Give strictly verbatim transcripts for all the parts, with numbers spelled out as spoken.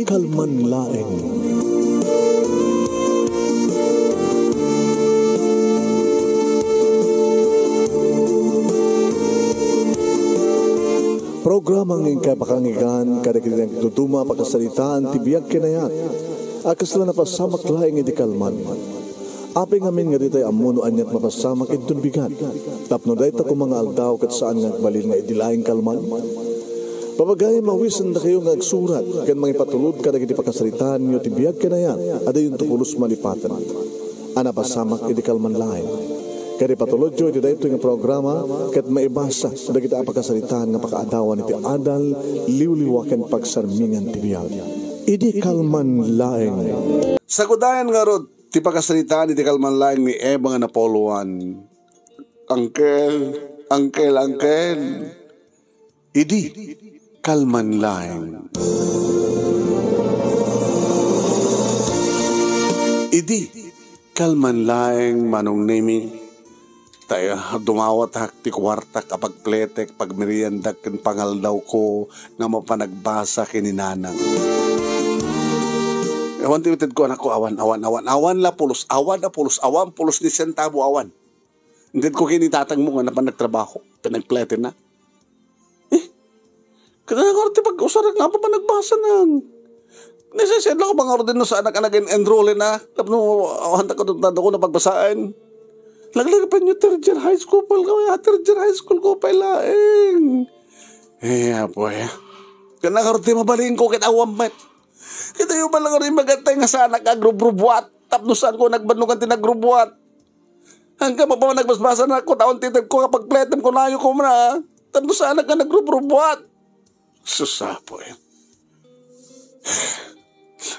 Kalman laeng. Programa nga inkay pakanggan kadagiti nagduduma a pakasaritaan ti biag ken ayat a kasla napasamak laeng idi kalman. Apay ngamin nga ditay ammo no aniat mapasamak inton bigat, tapno dayta koma nga aldaw ket saan nga agbalin nga idi laeng kalman? Papagayam, awisendakayo nga agsurat ken mangipatulod kadagiti pakasaritaanyo ti biag ken ayat a diyonto pulos malipaten a napasamak idi kalman laeng. Ket ipatulodyo iti daytoy nga programa ket maibasa dagiti a pakasaritaan nga pakaadawan iti adal, liwliwa ken pagsarmingan ti biag. Idi kalman laeng. Sagudayan ngarud ti pakasaritaan iti kalman laeng ni Eva nga napoloan. Angkel, angkel, angkel. Idi kalman laeng. Idi kalman laeng, Manong Nemi, ta, eh, dumawatak ti kuartak a pagpletek, pagmeriendak ken pangaldawko nga mapan agbasa ken ni nanang. Awan ti itedko, anakko, awan, awan, awan, awan la pulos, awan la pulos, awan pulos ni sentabo, awan. Itedko ken ni tatangmo nga napan nagtrabaho, ken nagpletenna. Eh, kada nga ti pag-usarek nga mapan agbasa nang. Nasaysayan lang ko mga ordin no saan ka nag-enroll na. Tapno, awan ta ko, tanda ko na pagbasaan. Laglag pa niyo, third year high school pa lang, third year high school ko pa laeng. Eh, apo, eh. Kada nga ti mabalin ko, ket awan met. Kita yung pala nga rin magatay nga saan ka agrubrubuat. Tapno saan ko nagbannugan ti nagrubuat. Hanggang mapaman nagbasbasa na ako, taon titag ko nga pagpletem ko nayo ko na. Tapno saan ka nagrubrubuat. Sus, apo, eh.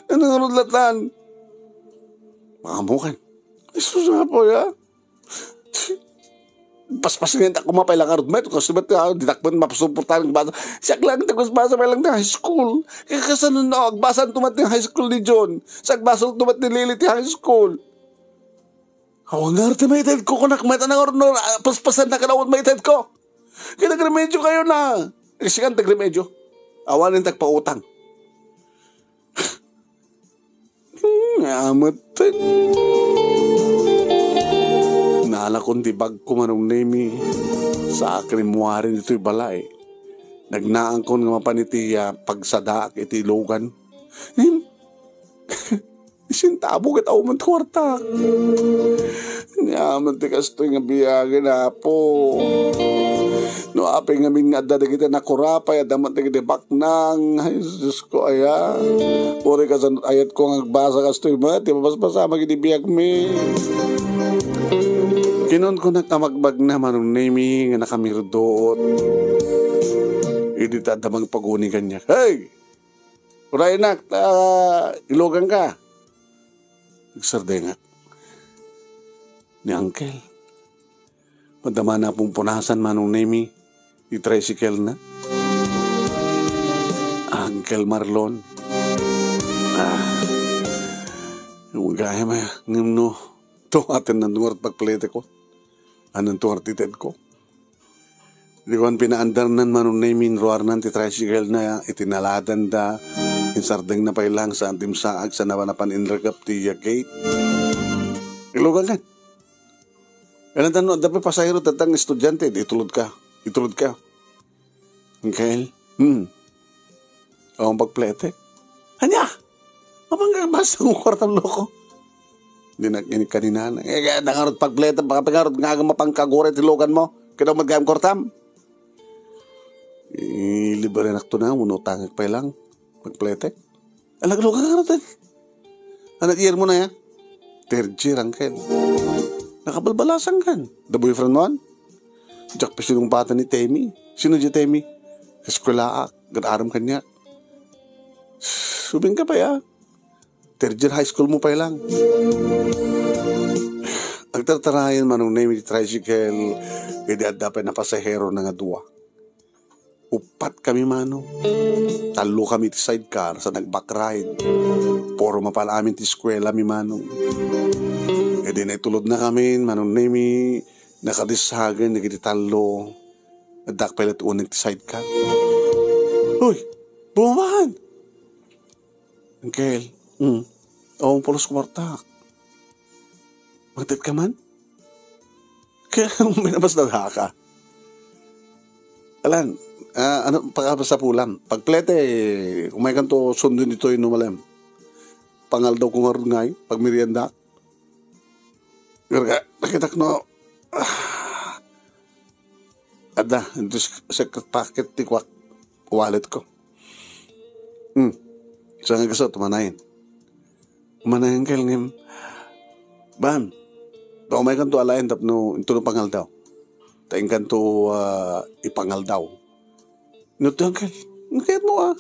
Ano nga rudlatan? Makamukan. Ay, sus, apo, ya. Paspas nga ako mapay lang arud met, kasi ba't, ah, di takpan mapasuportahan ng bata? Siya lang, tagbasbasa pa lang ng high school. Kaya kasano na, agbasa tumat ng high school ni John. Sa agbasa tumat ni Lily ti high school. Awan nga ti maited ko, kunak, may tanang orno, ah, paspasan na kanawan maited ko. Kaya nagremedyo kayo na. Eh, sikan tagremedyo. Awanin tagpautang. Hmm, ameten. Naalakon ti bagko, Manong Nemi. Sa akin muwarin ditoy balay. Nagnaangkon nga mapan iti, ah, pagsadaak iti ilogan. Hmm? Isin tabo ket awan ti kuarta. Nyaman ti kastoy nga biagen, Apo. No apay ngamin nga adda dagiti nakurapay, adda met dagiti baknang. Ay, Diyos ko, aya. Uri kasano ayat ko nga agbasa kastoy met, ti mapaspasamak iti biagmi. Kinunkunak a magbagna, Manong Nemi, nga nakamirdoot. Idi ta adda mangpaguni kaniak. Hey! Uraynak, ta ilogan ka. Nagsardengak. Ni Uncle. Madama na pumpunasan, Manong Nemi, ti tricycle na. Uncle Marlon. Ah. Yung gaya maya, ngem no. To, atin nandungar pagpalete ko. Anong tuwar ti ted ko? Di ko man pinaandarnan, Manong Nemi, ruarnan ti tricycle na iti naladanda. Insardeng na pay lang saan ti imsaag sa napanapan inrekep ti gate. Ilugan kan. Kailan tano, adda pay pasahero, tatang estudyante, di itulod ka. Itulod ka. Uncle? Hmm. Awan pagpletek. Anya? Mapangkagbasa ng kwartam loko. Di na kini kanina. Eh, kaya nangarot pagpletek, baka pangarot nga aga mapangkagore ti logan mo. Kaya mo gayam kwartam. Eh, libre na to na, uno tangek pa lang. Pagpletek. Alaglugan ka natin. Anak year mo na ya? Third year, Uncle. Nakabalbalasan kan. The boyfriend mo? Jack pa sinong bata ni Temi. Sino di Temi? Kaskwelaak. Gad-aram kanya. Subing ka pa ya? Third year high school mo pa lang. Agtartarayan, Manong Nemi, ti tricycle. Idi adda pay napasahero na nga dua. Uppat kami, Manong. Tallo kami ti sidecar sa nag-back ride. Puro mapal amin ti eskwela mi, Manong. Idi naitulod na kami, Manong Nemi, nakadissagen dagiti tallo. Addak pay la't unig ti sidecar. Hoy! Bumabahan! Uncle, hmm, awan pulos kuartak. Mangted ka man? Kaya may nabas na ka. Alan, ah, ano, pakasapulan. Pagplete, umay kanto sundin ito yung numalem. Pangaldaw ko nga ron ngay, pagmerienda. Garga, nakitak no. Ah, ada, ito sa, sa packet ti kuak, wallet ko. Hmm. Sa nga gusto, tumanayin. Manayan kel ngem, Ban, daw may kanto alaen tapno intuno pangaldaw. Ta inkanto, ah, ipangaldaw. No, ti uncle, ang kayat mo, ah.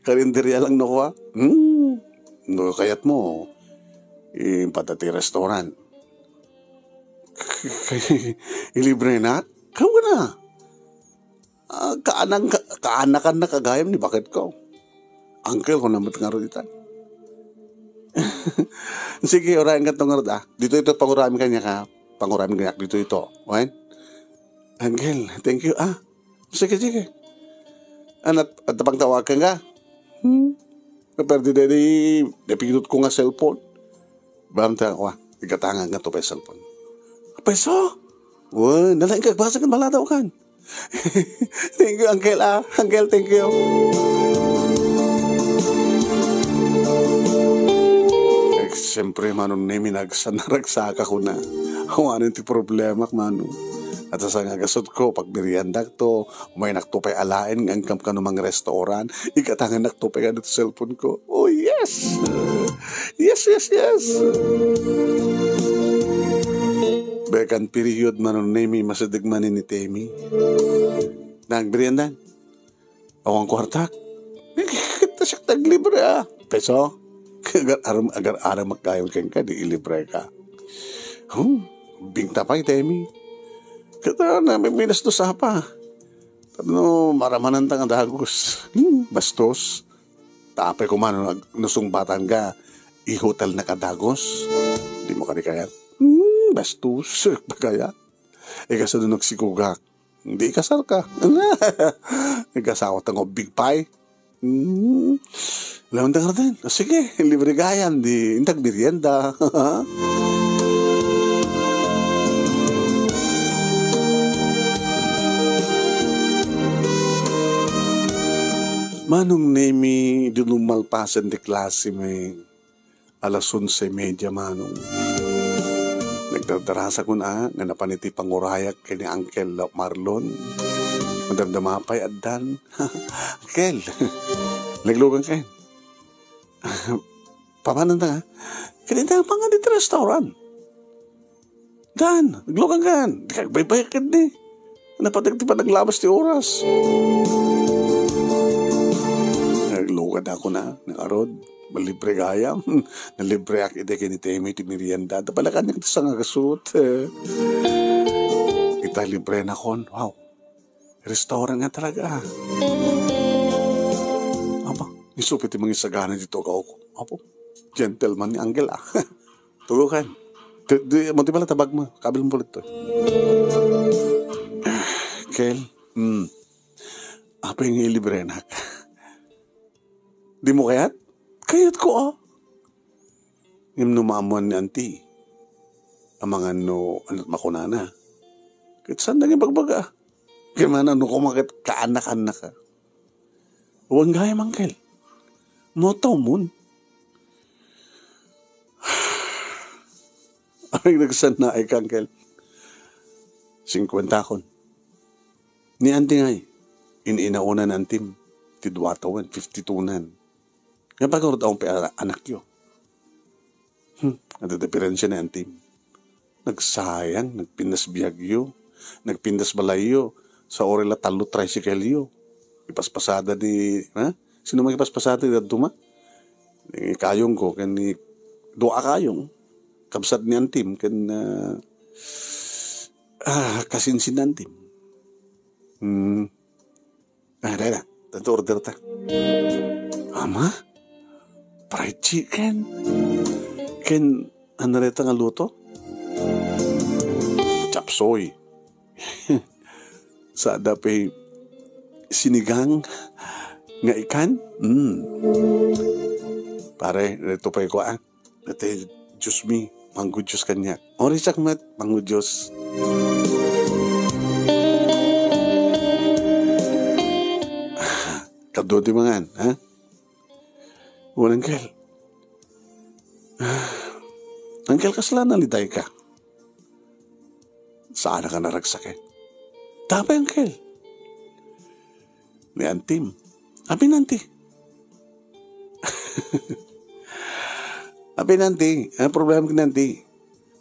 Karinderya lang no, ah. Hmm. No, kayat mo, impata ti restaurant. Ilibre na? Kawa na. Ah, kaanang, ka-, kaanakan na kagayam ni bakit ko. Uncle ko naman nga rin ita. Sige, urayan ka itong nga rin, ah. Dito ito, pangurami kanya ka. Pangurami kanya dito ito. Wen? Uncle, thank you, ah. Sige, sige. Anat, at pagtawagan ka? Hmm? Pero di, di, di, napindot ko nga cellphone. Bam ta ako, ah. Igatangan nga to pa cellphone. Peso? Wen, nalaing ka, basa kan maladaw kan. Thank you, Uncle, ah. Uncle, thank you. Eh, siyempre, Manong Nemi, nagsanaragsaka ko na. Awanen ti problema, Manong. At sa nga gasot ko, pagmeriendak to, umaynakto pay alaen nga angkam kano mang restaurant, igatangannak to pay kano ti cellphone ko. Oh, yes! Yes, yes, yes! Bekan period, Manong Nemi, masideg man ni Temi. Nang merienda? Awan kuartak. Kita siya taglibre, ah. Peso? Agar-aram, agar-aram magkayo kenka, di ilibre ka. Hmm, bingta pay, Temi. Kita na, may minus to sapa. Tapno maramanan ta nga dagos. Hmm, bastos. Tapay ko man, nag-, nusungbatan ka, i-hotel na ka dagos. Di mo kadi kayat. Hmm, bastos. Pagkayat. Ikaw sa nagsigugak. Hindi ikasar ka. Nag-asawa ta nga big pie. Hmm. Lawan ta nga rin. O, sige, libre gayan. Di, intag merienda. Manong Nemi, di lumalpasan di klase, may alas onse y media, Manong. Nagdardarasa kun a, nga napan iti pangurayak ken ni Uncle Marlon. Madamdama pay addan. Uncle, naglugan ken. Pamanan ta nga. Ken ita pangan iti restaurant. Dan, naglugan kan. Di ka agbaybayak ket di. Napateg ti panaglabas ti oras. Naglugan ako na, nakarod. Malibre gayam. Nalibreak iti kinitemi ti merienda. Tapalakan niya sa nga gasut. Ita libre na kon. Wow. Restaurant nga talaga. Aba, isupi ti mangisagana dito ka ako. Apo, gentleman ni Angel, ah. Tulo kan. Di, di, mo ti pala tabag mo. Kabil mo ulit to. Kel, hmm. Apa yung ilibrenak? Di mo kayat? Kayat ko, ah. Ngem no maammuan ni Auntie, amangan no ani't makunana. Ket saan da nga ibagbaga? Ket mana no kumaket kaannak-annak ka. Wen gayam, Uncle. No tawmon. Ay, nagsannaay ka, Uncle. Singkwenta kon. Ni Auntie ngay, in-inauna ni Auntie, ti dua tawen, fifty-two nan. Nga pagurdaon pa anakyo. Hmm, adda diferensya ni Auntie. Nagsayang, nagpintas biagyo, nagpintas balayyo, sa oras la tallo tricycle yo. Ipaspasada ni, ha? Sino man ipaspasada ni daduma? Ni kayong ko, ken ni dua a kayong. Kabsat ni Auntie, ken, ah, ah, kasinsin ni Auntie. Hmm. Ah, dai na. Tanto order ta. Ama? Fried chicken? Ken, ano reta nga luto? Chapsoy. Sa dapay sinigang. Nga ikan? Hmm. Pare, ito pay ko, ah. Iti Diyos mi, manggudyos kaniak. Oray siak met, manggudyos. Kadua ti mangan, ha? Wen, Uncle. Uncle, kasla naliday ka? Saan ka naragsaken? Tapay, Uncle. Ni Antim. Apin, Anti? Apin, Anti? Ano problema ken Anti?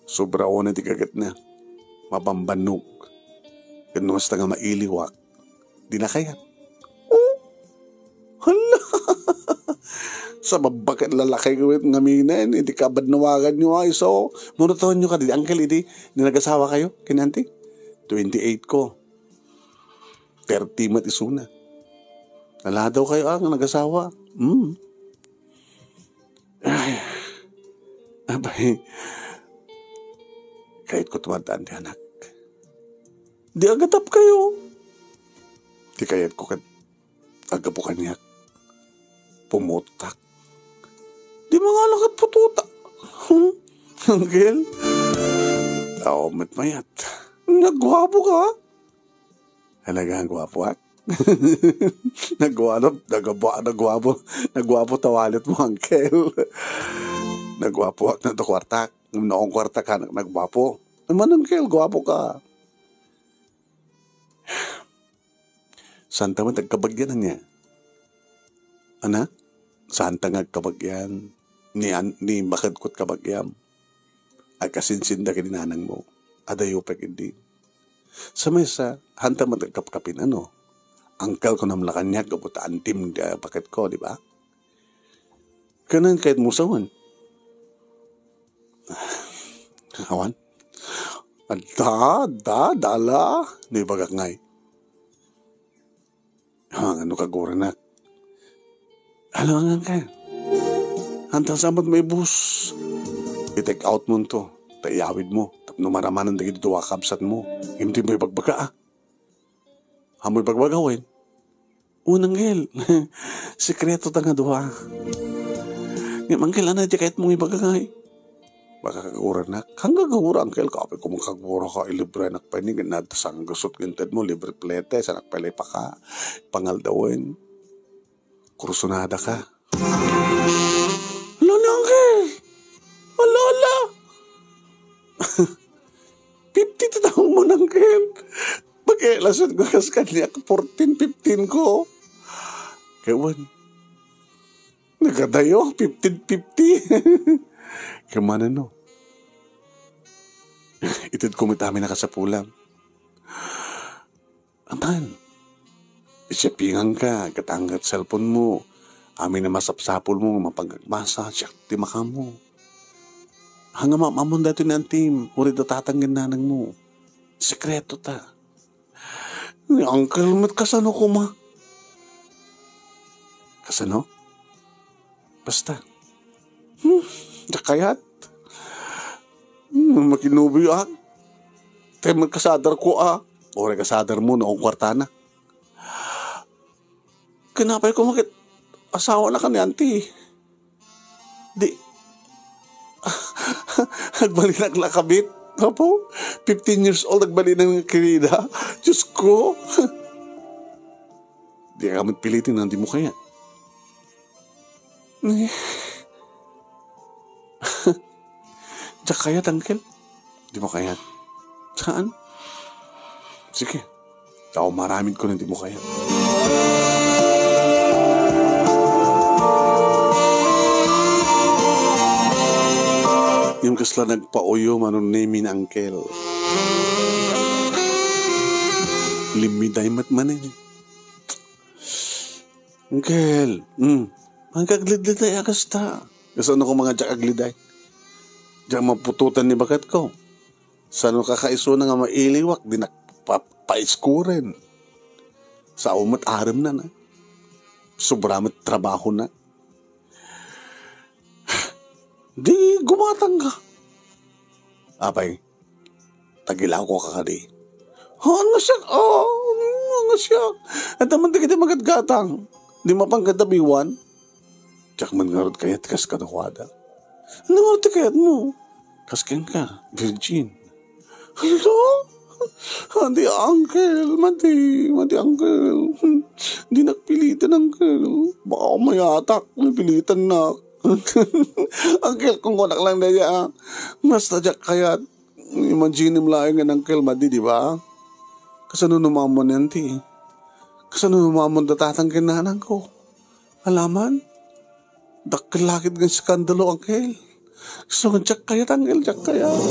Sobra unay ti gagetna. Mabambannog. Ken no kasta nga mailiwak, di na kayat. Oh? Hala! Sa babbaket lalaki ko it ngaminen, iti kabadnawagan nyo ay so, marutuhan nyo kadi, Uncle, idi, ni nagasawa kayo, ken Anti? Twenty-eight ko. Thirty met isuna. Naladaw kayo, ah, nga nagasawa. Hmm. Ay. Abay. Kayat ko tumaddaan ti anak. Di agatap kayo. Di kayat ko ket aggapu kaniak. Pumutak. Di mangala ket pututak. Hmm? Uncle? Aw, met mayat. Nagwapo ka? Talaga, nagwapo, ah? Nagwapo, nagwapo, nagwapo, nagwapo ta wallet mo, Uncle. Nagwapo, no, to kwartak. No, ang kwartak ka, nag-, nagwapo. Naman, Uncle, gwapo ka. Santa man agkabagyan niya. Anak, santa nga agkabagyan. Ni an-, ni bakadkot kabagyam. Agkasinsinda ken ni nanang mo. Adayo pay ket di. Sa maysa, hanta met agkapkapin, ano? Angkal ko namla kaniak gapu ta antim ti, ah, baket ko, di ba? Kanan kayat mo sawen? Awan. Adda, adda, dala. Ni bagak ngay. Ah, ano ka, guranak? Ano ang ka? Hanta sa amat may bus. I-take out mo to. Ta iyawid mo. Tapno maramanan dagiti dua kabsat mo. Hindi mo ibagbaga, ah. Amoy bagbaga, wen? Unang gel. Sikreto ta nga dua. Ngem, Uncle, ano, di kayat mong ibagagay? Baka kaguranak. Kang gagura, Uncle, kapit ko makagura ka, ilibrenak pa ini, ginatasang gusot, ginted mo, libre plete, sanak pala ipaka, pangaldawen. Kursunada ka. Ala ni Uncle! Ala, ala! Fifty ti taong mo, Uncle. Pagkailasan ko kas kaniak, fourteen, fifteen ko. Kewan. Nagadayo, fifteen fifty. Kemana no? Ited ko met amin a kasapulam. Apan, siapingan ka, gatanggat cellphone mo. Amin a masapsapul mo, mapagmasa, siak ti makamo. Hanga mamamon daytoy ni antim, uri da tatang ken nanang mo. Sekreto ta. Ni Uncle met kasano koma? Kasano? Basta. Hmm, diak kayat. Hmm, makinuboy ak. Tay met kasadar ko, ah. Uray kasadar mo, no, ang kwartana. Kinapay ko makit asawa na kanian ti. Di, agbalinak lakabit. Apo, fifteen years old, agbalinak nga kirida. Diyos ko. Di ka magpilitin ng di mo kaya. Eh. Diak kayat, Uncle. Di mo kayat. Saan? Sige. Tao maramid ko na di mo kayat. Yung kasla nagpauyo, manunnimin, Uncle. Limiday mat manen. Uncle, hmm. Ang kaglidliday a kasta. Kasano ko mga diak agliday? Diak mapututan ni bakat ko. Sano ka kaisuna nga mailiwak, di nakpa-, paiskuren. Sa umat arem na na. Sobra met trabaho na. Di gumatang ka. Apay, tagilaw ko ka kadi. Haan nga siak, ah, haan nga siak. At naman dagiti magatgatang. Di mapan kayat a biwan? Diak man ngarud kayat kas kadakuada. Ania ngarud ti kayatmo? Kas kenka, virgin. Hala? Adi, uncle. Madi, madi, uncle. Hmm. Dinak piliten, uncle. Baka mayatak, napilitannak. Uncle, kunkunak lang dayta, ah. Basta diak kayat. Imaginem laeng nga, uncle, madi, di ba? Kasano no maammonen ti? Kasano no maammon da tatang ken nanangko? Alaman? Dakkel la ket nga eskandalo, uncle. Isu nga diak kayat, uncle, diak kayat.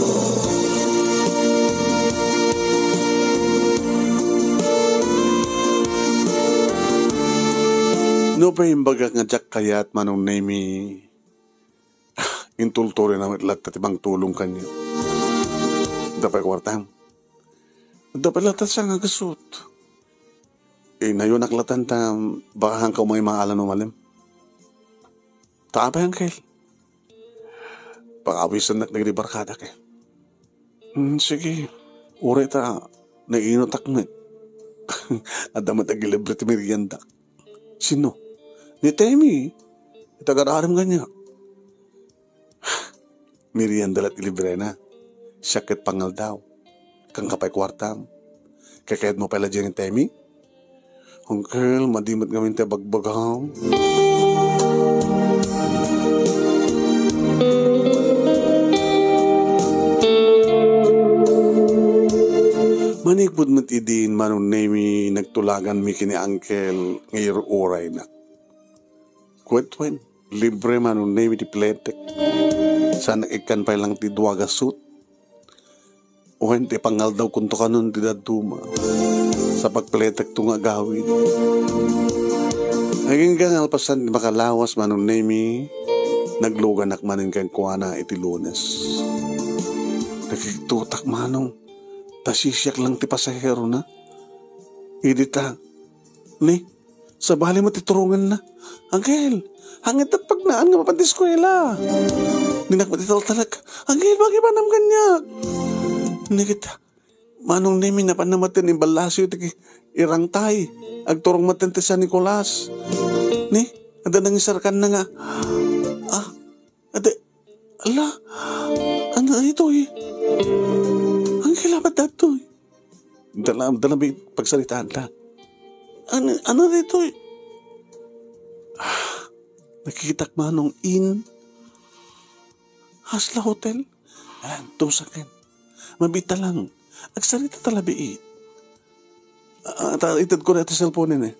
Nupay imbagak nga diak kayat, Manong Nemy, intultuloyna met latta ti mangtulong kaniak. Adda pay kuartam? Adda pay latta siak nga agasut. Inayonak latta ta baka haanka umay maala no malem. Ta apay, uncle? Pakawisennak dagiti barkadak, eh. Hmm, sige. Uray ta nainutak met. Adda met agilibre ti merienda. Sino? Ni Temi. Ita agar-arem kaniak. Merienda la't ilibrena. Siak ket pangaldaw. Kaanka pay kuartam. Kayatmo pay la diay ni Temi? Uncle, madi met ngamin ti bagbagam. Manipud met idin, Manong Nemy, nagtulaganmi ken ni Uncle nga ir-urayna. Ket wen, libre, Manong Nemy, ti pletek. Saan ikkan pay lang ti dua gasut. Wen, ti pangaldaw kunto kanon ti dadduma. Sa pagpletekto nga agawid. Agingga nga alpasan ti makalawas, Manong Nemy, nagluganak manen kenkuana iti Lunes. Nakiktutak, Manong. Ta sisiak lang ti pasaherona. Idi ta, ni, sabali met ti turongenna. Uncle, hangitdak pagnaan nga mapan ti eskuela. Dinak met italtalek. Uncle, bakit manam kaniak? Ni ket, Manong Nemy, napanna met ti imballasiw ti irangtay. Agturong met ti San Nicolas. Ni, adda nangisarkanna nga, ah, adda, ala, ania daytoy? Uncle, apay daytoy? Dala, dala may pagsaritaan la. Ania, ania daytoy? Ah, nakitak, Manong, in Hasla Hotel. Ayan, tusaken. Mabita lang. Agsarita ta labi, eh. Ah, ta, itedko na ti cellphone, eh.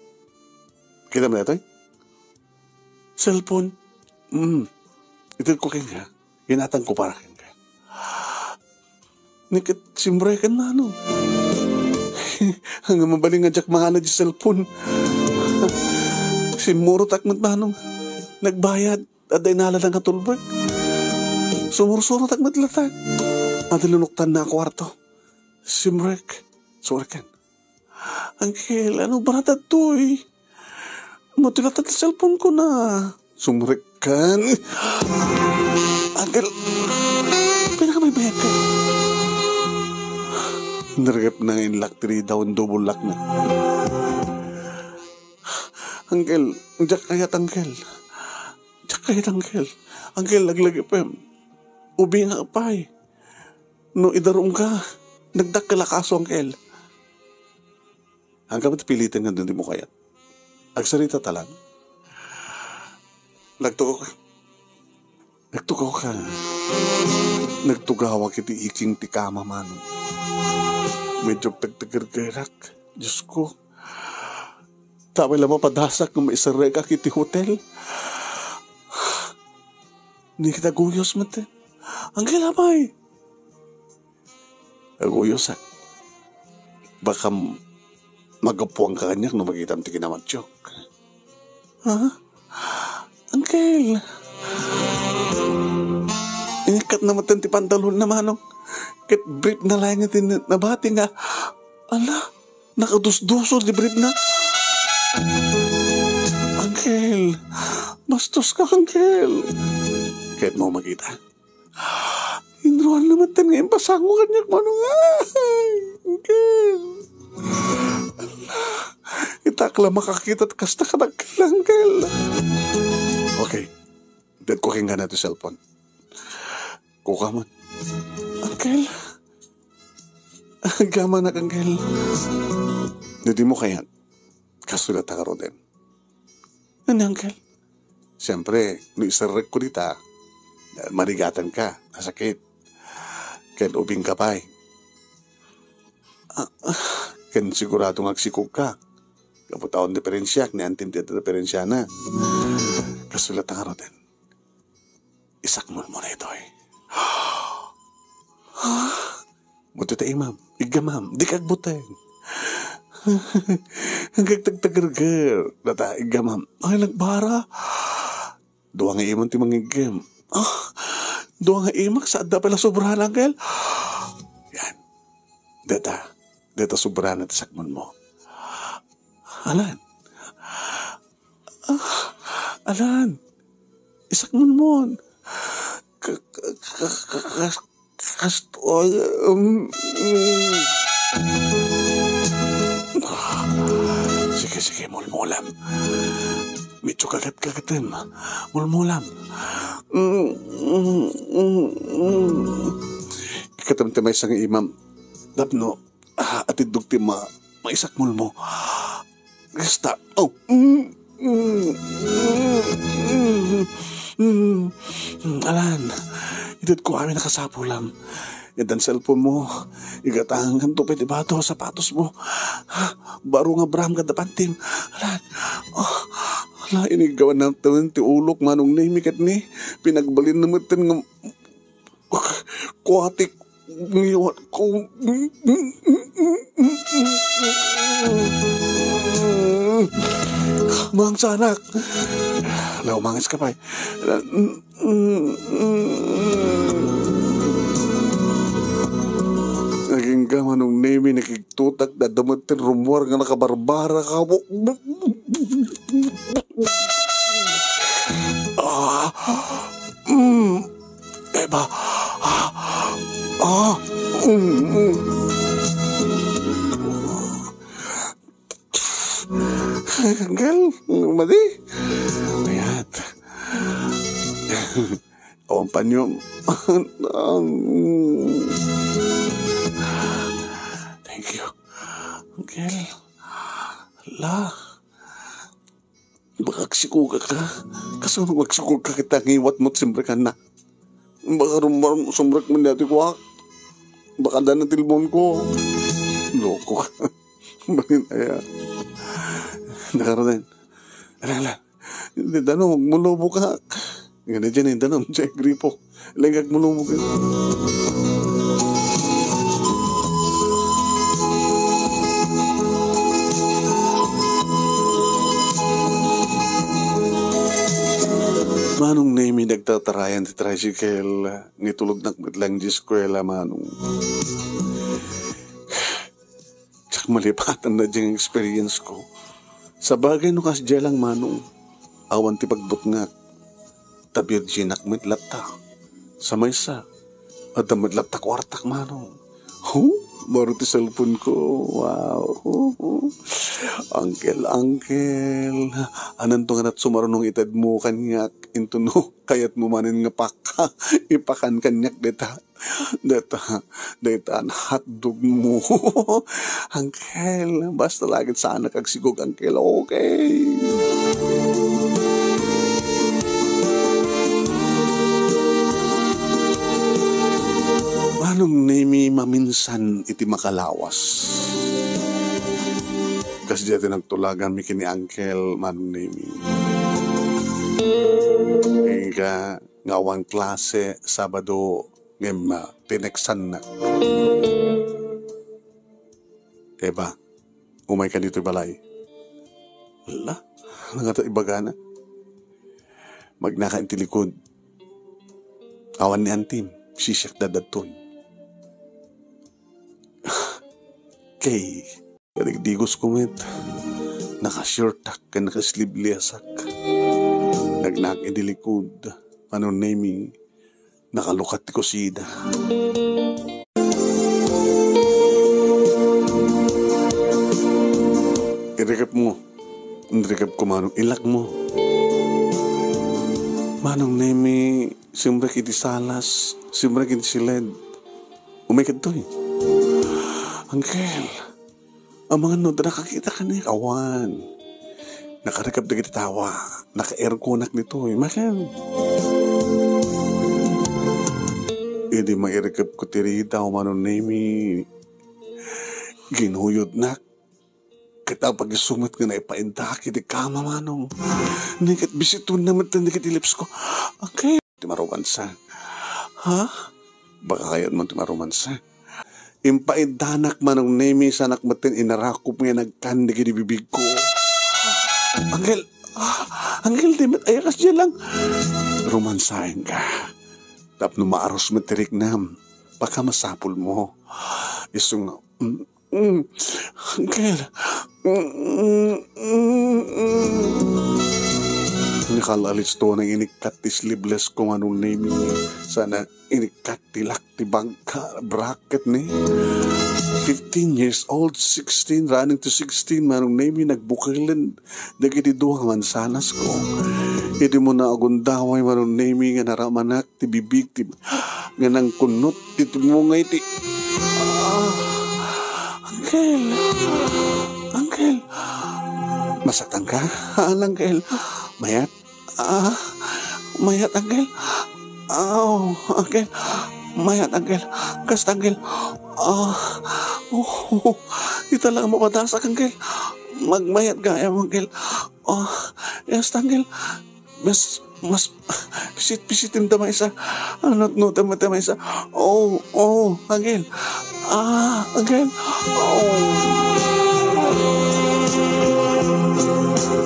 Kitam daytoy? Cellphone? Mm. Itedko kenka. Inatangko para kenka. Ni ket simreken, Manong. Nga mabalin nga diak maala ti cellphone. Simmurotak met, Manong. Nagbayad. Adda inalana nga tulbek. Sumursurotak met latta. Adda linuktanna a kuarto. Simrek. Sumreken. Uncle, ania barada daytoy? Matuy latta ti cellphone ko na. Sumrek kan. Uncle, pinakabaybayag ka. Nirgep na nga inlak ti ridaw, double lock na. Uncle, diak kayat, Uncle. Diak kayat, Uncle. Uncle, laglagipem. Ubingak pay. No idarumka, nagdakkel a kaso, Uncle. Angka met piliten nga dimo kayat. Agsarita ta lang. Nagtugaw ka. Nagtugaw ka. Nagtugawak iti iking ti kama, Manong. Medyo pagtagergerak. Diyos ko. Tapay la mapadasak nga maiserrekak iti hotel. Ni kita guyos met. Uncle, apay. Aguyosak. Baka m-, magapuangka kaniak no makitam ti kinamatiok. Ha? Uncle. Inikkat na met ti pantalon na, Manong. Ket brief na laeng ti na-, nabati nga. Ala, nakadusdusor ti brief na. Uncle, bastos ka, Uncle. Kayatmo makita? Inruar na met nga impasango kaniak, Manong. Ay, Uncle. Ala, itak la makakita ti kasta kadagkel lang. Okay. Itedko kenka ti cellphone. Kukaman. Uncle. Aggamanak, Uncle. No dimo kayat, kastoy latta ngaruden. Ania, Uncle? Siempre, no iserrekko dita, marigatanka, nasakit. Ken ubingka pay. Ah, ah, ken sigurado nga agsikogka. Gapu ta awan diperensiak ni Antim ti diperensiana. Kastoy latta ngaruden. Isakmulmo daytoy. Buti ta imam, iggamam, dika agbuteng. Agtagtagerger, data iggamam. Ay, nagbara. Dua nga imam ti mangiggem. Ah, dua nga imak, sa adda pala sobrana, Uncle. Yan. Data, data sobrana ti sakmulmo. Alan. Ah, Alan. Isakmulmon. Ka-, ka-, ka-, ka-, kas-, kastoy, um, mm. Sige, sige, mulmulam. Medyo kagat-kagatem. Mulmulam. Mm, mm, mm, mm. Ikatem ti maysa nga imam. Tapno, ah, atiddog ti ma-, maisakmulmo. Kasta. Oh. Mm, mm, mm, mm, mm. Alan, itedko amin a kasapulam. Addan cellphone mo, igatanganto pay ti bato, sapatos mo. Baro nga bram kadda pantim. Alan, oh, ala, iniggawan na taman ti ulok, Manong Nemi, ket ni, pinagbalin na met nga kuatik ngiwat ko. Mangsanak. Law, mangas ka pay. Nagingga, Manong Nemi, nakigtutak, dadamet ti rummuar nga nakabarbara ka. Ah, mm. Eba. Ah. Ah. Mm, mm. Angkel, madi. Mayat. Awan panyo. Thank you. Angkel. La. Baka agsikogak ka. Kasano nga agsikogak ka ket ngiwat mo ti simrekanna? Baka rumar-, sumrek man dati kuak. Baka adda natilbon ko. Loko ka. Bangin aya. Nakaruten. Ala, ala. Di, danum, agmulubok ka. Nga na dyan, eh, danum, dyan, gripo. Lengag mo lumog. Manong Nemi, nagtatarayan ti tricycle, nitulodnak met lang di eskuela, Manong. Diak malipatan na diay experience ko. Sabagay no kasdiay lang, Manong, awan ti pagbutngak. Ta virginak met latta. Sa maysa, adda met latta kuartak, Manong. Hu? Baro ti cellphone ko. Wow. Hu, hu. Uncle, uncle. Ananto nga nat sumarunong itedmo kaniak? Into no, kayatmo manen nga pakka. Ipakan kaniak deta. Deta, deta an hotdog mo. Uncle, basta lagit saanak agsikog, Uncle, okay? Manong Nemi, maminsan iti makalawas. Kasdiay ti nagtulaganmi ken ni Uncle, Manong Nemi. Inka, nga awan klase Sabado, ngem, ah, tineksannak. Eba, umayka ditoy balay. Ala, nangata ibagana. Magnaka iti likod. Awan ni Antim, sisiak dadadton. Kay, kadigdigos ko met, naka-shortak ken naka-sleevelesak. Nagnak idi likod, Manong Nemi, nakalukat ti kusina. Irikep mo. Inrikep ko, Manong, ilakmo. Manong Nemi, simrek iti salas, simrek iti siled. Umay kadtoy. Angkel, amangan no adda nakakita kaniak, awan. Nakarikep dagiti tawa, nakairkonak ditoy. Maken. Idi mairikep ko ti ridaw, Manong Nemi, ginuyodnak. Ket apag isu met nga naipaiddaak iti kama, Manong. Ni ket bisitonna met dagiti lips ko. Angkel, ti maromansa. Ha? Baka kayatmo ti maromansa. Impaiddanak, Manong Nemi, sanak metten inarakop nga nagkan dagiti bibigko. Angkel, ah, Angkel, di met aya kasdiay lang. Romansaenka. Tapno maarus met ti riknam. Baka masapulmo. Isu nga, mm, Mm, Angkel. Mm, mm, mm, mm. Nakal-alisto nga inikkat ti sleeveless ko, Manong Nemi. Sana inikkat ti lak ti bagka, bracket ni. Fifteen years old, sixteen, running to sixteen, Manong Nemi, nagbukelen dagiti dua nga mansanas ko. Idi mo naagundaway, Manong Nemi, nga naramanak ti bibig ti nga nangkunnot ti tumungay ti, ah, Angkel! Angkel! Masaktan ka? Haan, Angkel? Mayat? Ah, mayat, Angkel? Aw, Angkel! Mayat, Angkel! Kasta, Angkel! Ah, oh, ita lang mapadasak, Angkel! Magmayat gayam, Angkel! Ah, kasta, Angkel! Mas, mas, pisit-pisitem ta maysa. Anutnotem ta maysa. Oh, oh, Angkel. Ah, Angkel. Oh.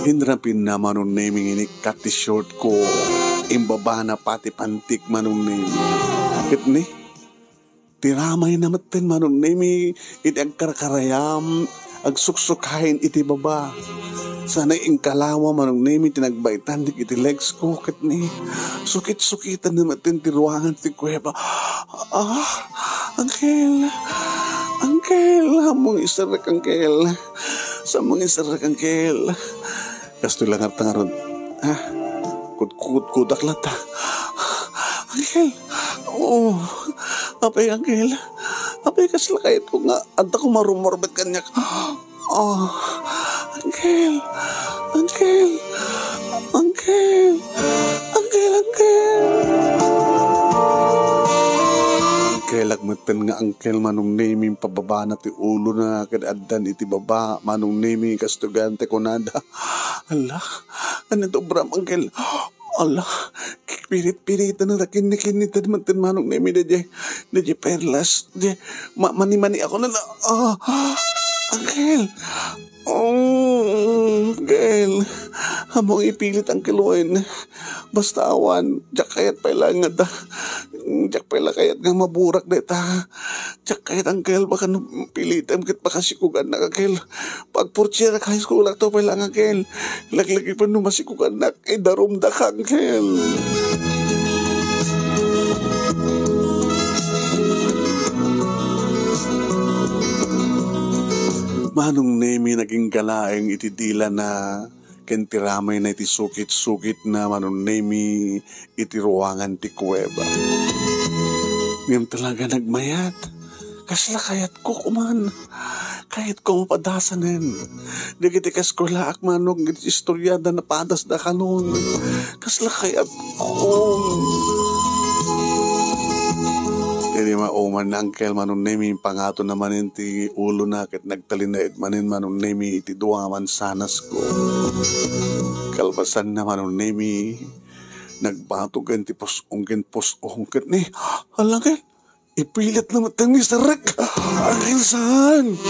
Inrapinna, Manong Nemi, nga inikkat ti short ko. Imbabana pay ti pantik, Manong Nemi. Ket ni, tiramayna metten, Manong Nemi, iti agkarkarayam, agsuksukayen iti baba. Sana inkalawa, Manong Nemi, ti nagbaetan dagiti legs ko, ket ni, sukit-sukiten na metten ti ruangan ti kuweba. Ah, Angkel! Angkel! Ammong iserrek, Angkel! Sammong iserrek, Angkel! Kastoy la ngarud, ha? Kudkudkudak latta. Angkel! Oh, apay, Angkel? Apay, kasla kayatko nga adda ko marumurbet kaniak. Oh, Angkel! Angkel! Angkel! Angkel, Angkel! Angkelak metten nga Angkel, Manong Nemi, pababana ti ulona ket addan iti baba, Manong Nemi, kastoy gayam ti kunada. Ala, ania ti obram, Angkel? Ala, pirit-piriten ta kinni-kinni ta man ti Manong Nemi daydiay, daydiay perlas, daydiay ma-, mani-mani ako na, ah, Angkel! Oh, Angkel! Ammong ipilit, Angkel, wen. Basta awan, diak kayat pay laeng nga da. Diak pay la kayat nga maburak dayta. Diak kayat, Angkel, baka no pilitem ket baka sikugannak, Angkel. Pagpursier high school-ak to pay laeng, Angkel. Laglagipen no masikugannak, idarumdak, Angkel. Manong Nemi, nagingga laeng iti dilana ken tiramayna iti sukit-sukitna, Manong Nemi, iti ruangan ti kuweba. Ngem talaga nagmayat. Kasla kayatko koma. Kayatko mapadasanen dagiti kaeskuelaak, Manong, iti istoriada napadasda kanon. Kasla kayatko. Idi mauman ni Angkel, Manong Nemi, impangatonna manen ti ulona ket nagtalinaed manen, Manong Nemi, iti dua nga mansanas ko. Kalpasanna, Manong Nemi, nagbatog ken ti pus-ong ken pus-ong ket ni, ala, Angkel, ipilit na met nga iserrek. Angkel, saan?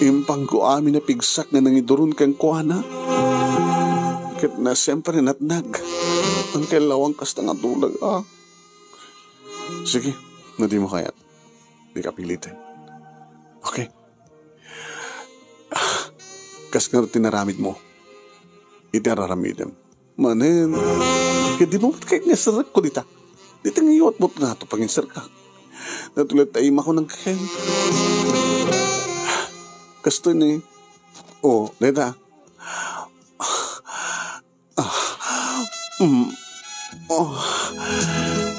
Impangko amin a pigsak nga nangiduron kenkuana. Ket na, siyempre, natnag. Angkel, awan kasta nga tulag, ah. Sige, no dimo kayat, dika piliten. Okay. Ah, kas nga ti naramidmo iti ar-aramidem. Manen, ket dimo met kayat nga iserrekko dita. Dita nga iyawatmo ngato pangiserrekak. Natulad ta imako nang kayen. Kastoy ni, Oh, dayta. Ah. Mm. Oh.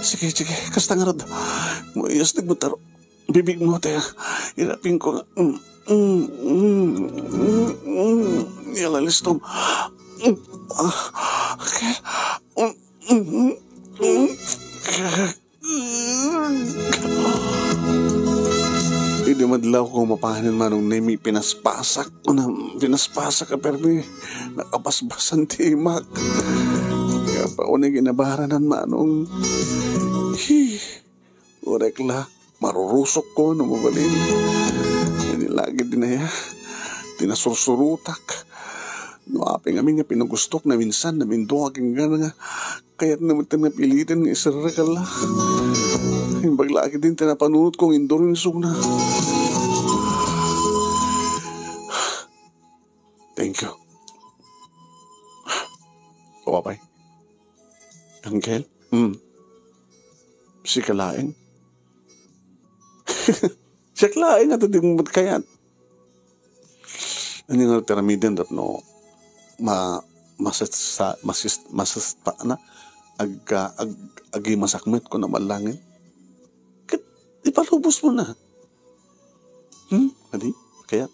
Sige, sige. Kasta ngarud. Maiyas ti mataro. Bibig mo, te. Irapin ko nga. Mm, mm, mm, mm, mm. Yala, listom. Mm. Ah. Okay. Mm, mm, mm. Idi madlaw ko mapanen, Manong Nemi, pinaspasak ko na, pinaspasak a permi, nakabasbasan ti imak. Kaya pa unay ginabaranan, Manong. Hi, urek la, marurusok ko no mabalin. Ini lagi dinaya, tinasursurutak. No apay ngamin nga pinagustok na minsan, na mindua, ken gana nga, kayat na met nga piliten nga iserrek la. Imbag la ket din ti napanunot ko nga indurin isuna. Thank you. O, apay. Angkel? Hmm. Sika laeng? Siak laeng nga di mo kayat. Ania nga ti aramiden tapno ma-, masesta-, masis-, masesta na ag-, ag-, agimasak met ko na malangin? Ket ipalubos mo na. Hmm? Adi? Kaya?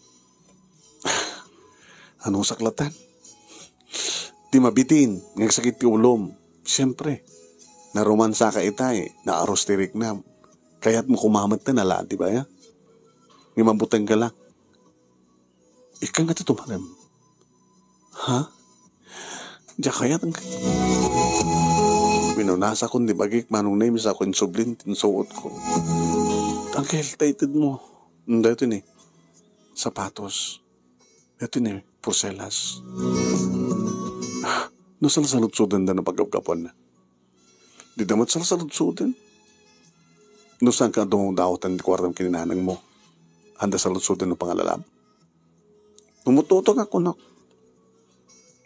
Ano saklatan? Di mabitin, nga agsakit ti ulom. Siyempre, naromansa ka itay, naarus ti riknam. Kayat mo kumamet na nala, di ba ya? Nga mabuteng ka lang. Ika nga ti tumarem. Ha? Diak kayat ang minunasa kon di bagik, Manong Nemi, sa kon sublin, tinsuot ko. Angkel, taited mo. Dayto ni. Sapatos. Dayto ni. Porselas. Ah, no salsaludsoden da no pagkapkapuan na. Di da met salsaludsoden. No saan ka dumawdawatan ti kuartam ken ni nanang mo? Handa saludsoden no pangalalab? Umututong ako, nak.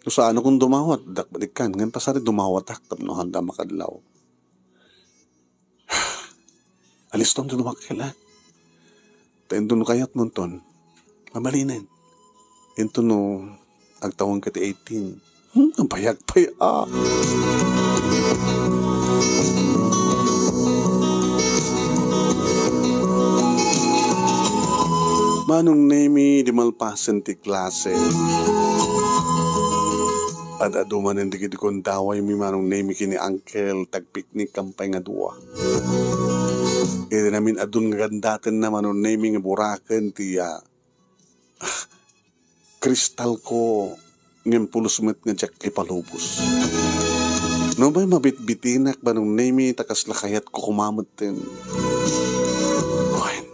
No saan akong dumawat, dakbalikkan. Ngayon pasari dumawatak, tapno handa makadlaw. Alistom ti dumakkel, ah. Ta inton no kayat mo inton, mabalinen. Inton no agtawen ka ti eighteen. Hmm, ang bayag pay, ah. Manong Nemi, di malpasen ti klase. Ad-adu manen dagiti gundawaymi, Manong Nemi, ken ni Angkel, tagpiknik kampay nga dua. Iti namin-adun nga gandatenna, Manong Nemi, nga buraken ti, ah, kristal ko, ngem pulos met nga diak ipalubos. Nupay mabitbitinak, Manong Nemi, ta kasla kayat ko kumametten. Wen,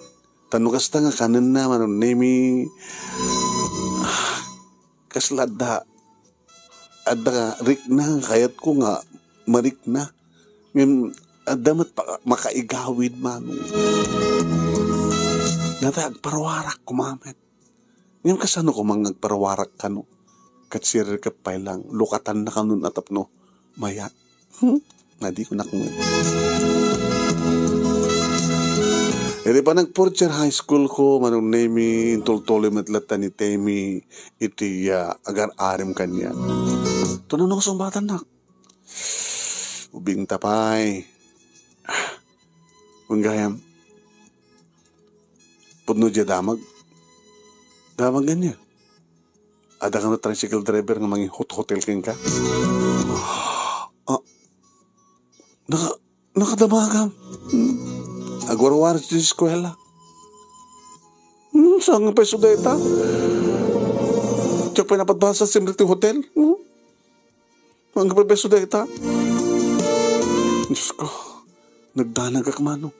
ta no kasta nga kanenna, Manong Nemi, ah, kasla adda, adda rikna nga kayat ko nga marikna. Ngem adda met pa-, makaigawid, Manong. Natay agparuarak kumamet. Ngem kasano koma nga agparuarak kano? Ket sirirkep pay lang, lukatanna kano a tapno mayat. Hmm? Adi ko nakmet. Iti panag-fourth year high school ko, Manong Nemi, intultuloy met latta ni Temi iti, ah, agar-arem kaniak. Tunano nga sungbatannak? Ubing ta pay. Wen gayam, pudno diay damag. Damag ania? Adda kano tricycle driver nga mangihot-hotel kenka? Ah, naka-, nakadamagam. Hmm. Agwarwar ti eskuela. Hmm, saan nga pay isu dayta? Diak pay napadbasa, simrek ti hotel. Hmm? Mangpabeso dayta. Diyos ko, nagdanagak, Manong.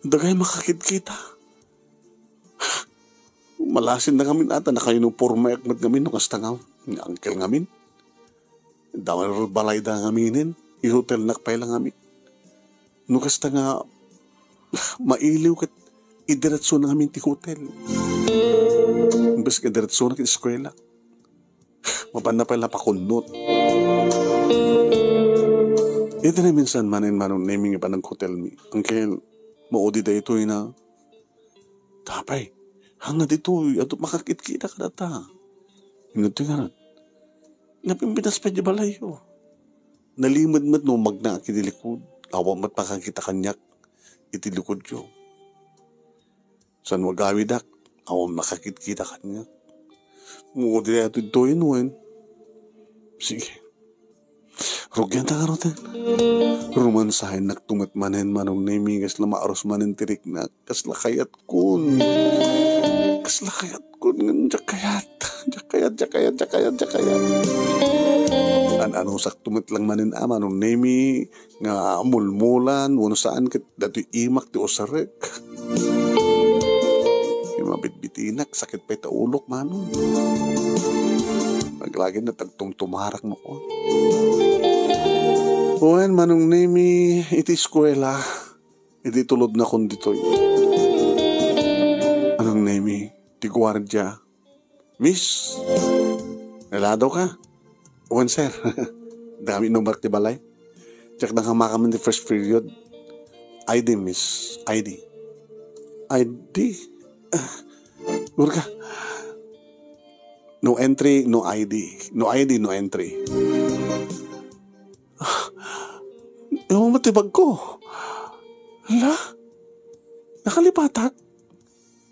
Dagay makakidkita. Malasin na ngamin ata, nakaunipormaek met ngamin no kasta nga, ni Uncle ngamin. Damay balay da ngaminen, ihotelnak pay la ngamin. No kasta nga, mailiw ket idiretso na ngamin ti hotel. Imbes nga idiretso na ket eskuela. Mapanna pay la pakunnot. Iti naminsan manen, Manong Nemi, nga panaghotelmi. Uncle, maudi daytoy na. Tapay, hanga ditoy, adu makakidkita kadata. Inuntoy ngarud. Napimpitas pay di balayyo. Nalimed met no umagnaak iti likud. Awan met makakita kaniak iti likodyo. Saan no agawidak, awan makakitkita kaniak. Mo, di atoy wen. Sige. Rugianta ngaruden. Rumansaennak met manen, Manong Nemi, kasla maarus manen ti riknak. Kasla kayatkon. Kasla kayatkon, ngem diak kayat. Diak kayat, diak kayat, diak kayat, diak kayat. An-anusak met lang manen a, Manong Nemi, nga mulmulan, wenno saan ket datoy imak ti usarek. Ti mabitbitinak, sakit pay ta ulok, Manong. Aglaginak ta agtumtumarak no. Wen, Manong Nemi, iti eskuela, iti tulodnakon ditoy. Manong Nemi, ti guardia. Miss, naladaw ka? Wen, sir. Dami number ti balay. Check na ka makaman ti first period. I D, miss. I D. I D? Ah, Urka. No entry, no I D. No I D, no entry. Ah, yung matibag ko. Hala? Nakalipatak?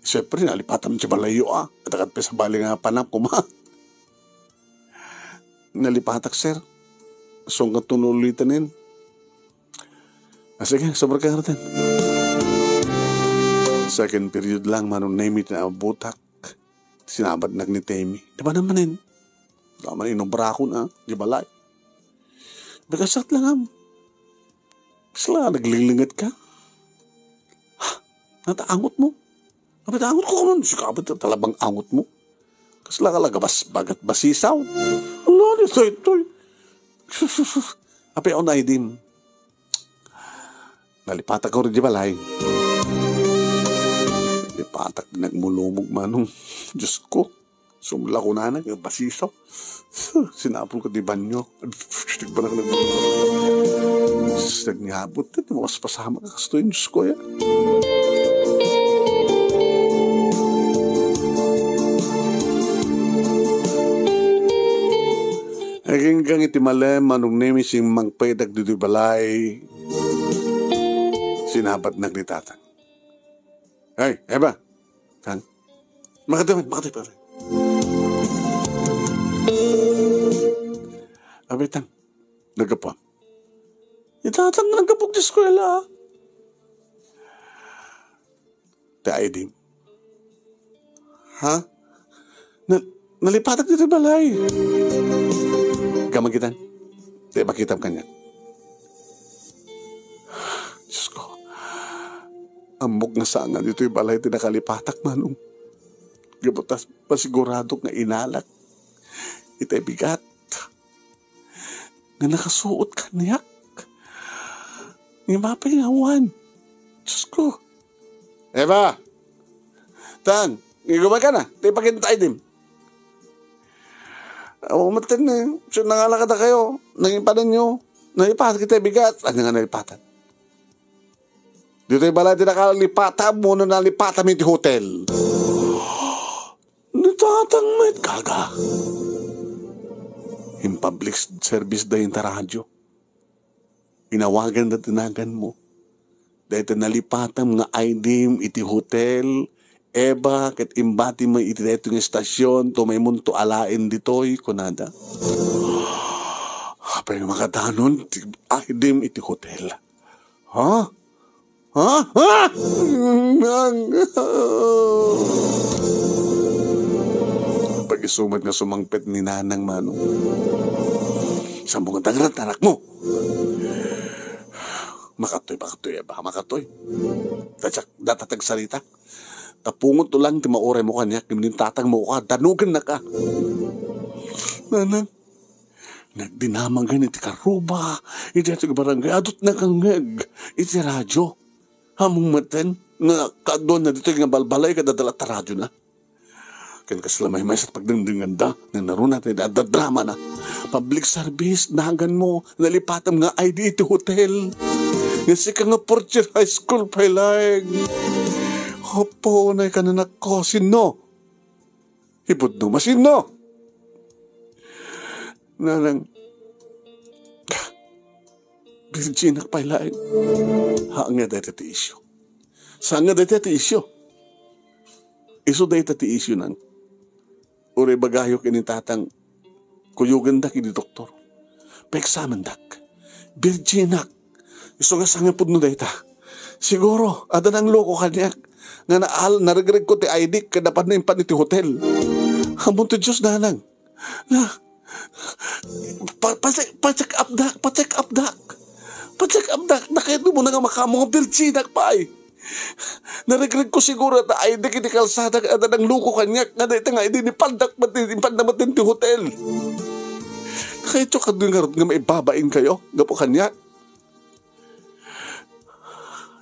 Siyempre, nalipatam ti balayyo, ah. At agad pa sabali nga panap ko, ma. Nalipatak, sir. Sungkat to no ulitanin. Ah, sige, sobra ka natin. Second period lang, Manong Nemi, ti naabutak. Sinabatnak ni Temi. Di ba namanen? Daman inobrakon, ah, di balay. Bigasat lang, am. Kasla, naglinglinget ka. Ha? Nata angot mo? Apay ta angot ko, ano? Sika, apay ta talabang angot mo? Kasla ka laga bas-, bagat basisaw. Ano, ano, itoy, itoy? Apay, on, ay, dim. Nalipatak ko rin di balay. Nalipatak, nagmulumog, Manong. Diyos ko. Sumla ko na, nagbasisaw. Sinapol ko di banyo. Tigbanak na. Sus, nagngabot. Ito, mas pasama ka. Kasto yun, Diyos ko, ya. Aginggang iti malem, Manong Nemi, simmangpet dagiti balay. Sinabatnak ni Tatang. Hey, Eva! Tang? Makataman, makataman, pare. Abay, Tang. Naggapuam. Itatang naggapuak ti eskwela. Ti I D. Ha? Na, nalipatak ditoy balay. Gamagitan. Ti makitam kanya. Diyos ko. Ammok nga saan nga ditoy balay ti nakalipatak, Manong. Gapu ta pasiguradok nga inalak. Itay bigat. Nga nakasuot kaniak. Nga mapay nga awan. Diyos ko. Eva! Tan, igumay ka na. Ti pakintay dim. Awa maten eh. So, nangalakada kayo. Nangin pa ninyo. Nalipat kita bigat. Ano nga nalipatan? Dito'y balay ti nakalipatan mo no nalipatan mi ti hotel. Natatang met, gaga. In public service da yung radyo. Inawagan da tinagan mo. Dahil nalipatam nga I D iti hotel, Eva, ket imbati mo iti daytoy nga estasyon, tumaymonto alaen ditoy, kunada. Apay nga makadanon ti I D iti hotel? Ha? Ha? Ha? Pag-isu met nga sumangpet ni Nanang Manong. Saan mo nga dagrat, anak mo? Makatoy, makatoy, Eva, makatoy. Dajak, data tagsarita. Tapungot to lang ti mauray mo kaniak, ngem tatang mo ka, danugen na ka. Nanang, nagdinamagan iti karuba, iti ato barangay, adut nakangngeg, iti radyo. Among maten, nga kaduan na dito nga balbalay, kadadala ta radyo na. Ken kasla maymaysa ti pagdengdenganda, nanaruna ti adda drama na. Public service, nagan mo, nalipatam nga I D iti hotel. Nga sika nga fourth year high school pay laeng. Opo, nay kananakko, sinno? Ipudno, masinno? Nanang, virginak pay laeng. Saan nga dayta ti isyu. Saan nga dayta ti isyu. Isu dayta ti isyu, nang. Uray ibagayo ken ni tatang, kuyogendak iti doktor. Paeksamendak. Virginak. Isu nga sangipudno dayta. Siguro, adda nangloko kaniak. Nga naal, naregregko ti I D ket napanna impan iti hotel. Ammom ti Dios, nanang. Na, pa, pa, pa-check updak, pa-check updak. Pa-check updak, nakayat mo na nga makaammo nga virginak pay. Naregregko siguro ta I D iti kalsada, ket adda nangloko kaniak, nga dayta nga I D ni pandak met, ni pandak met ti hotel. Kayatyo kadto ngarud nga maibabain kayo, gapu kaniak.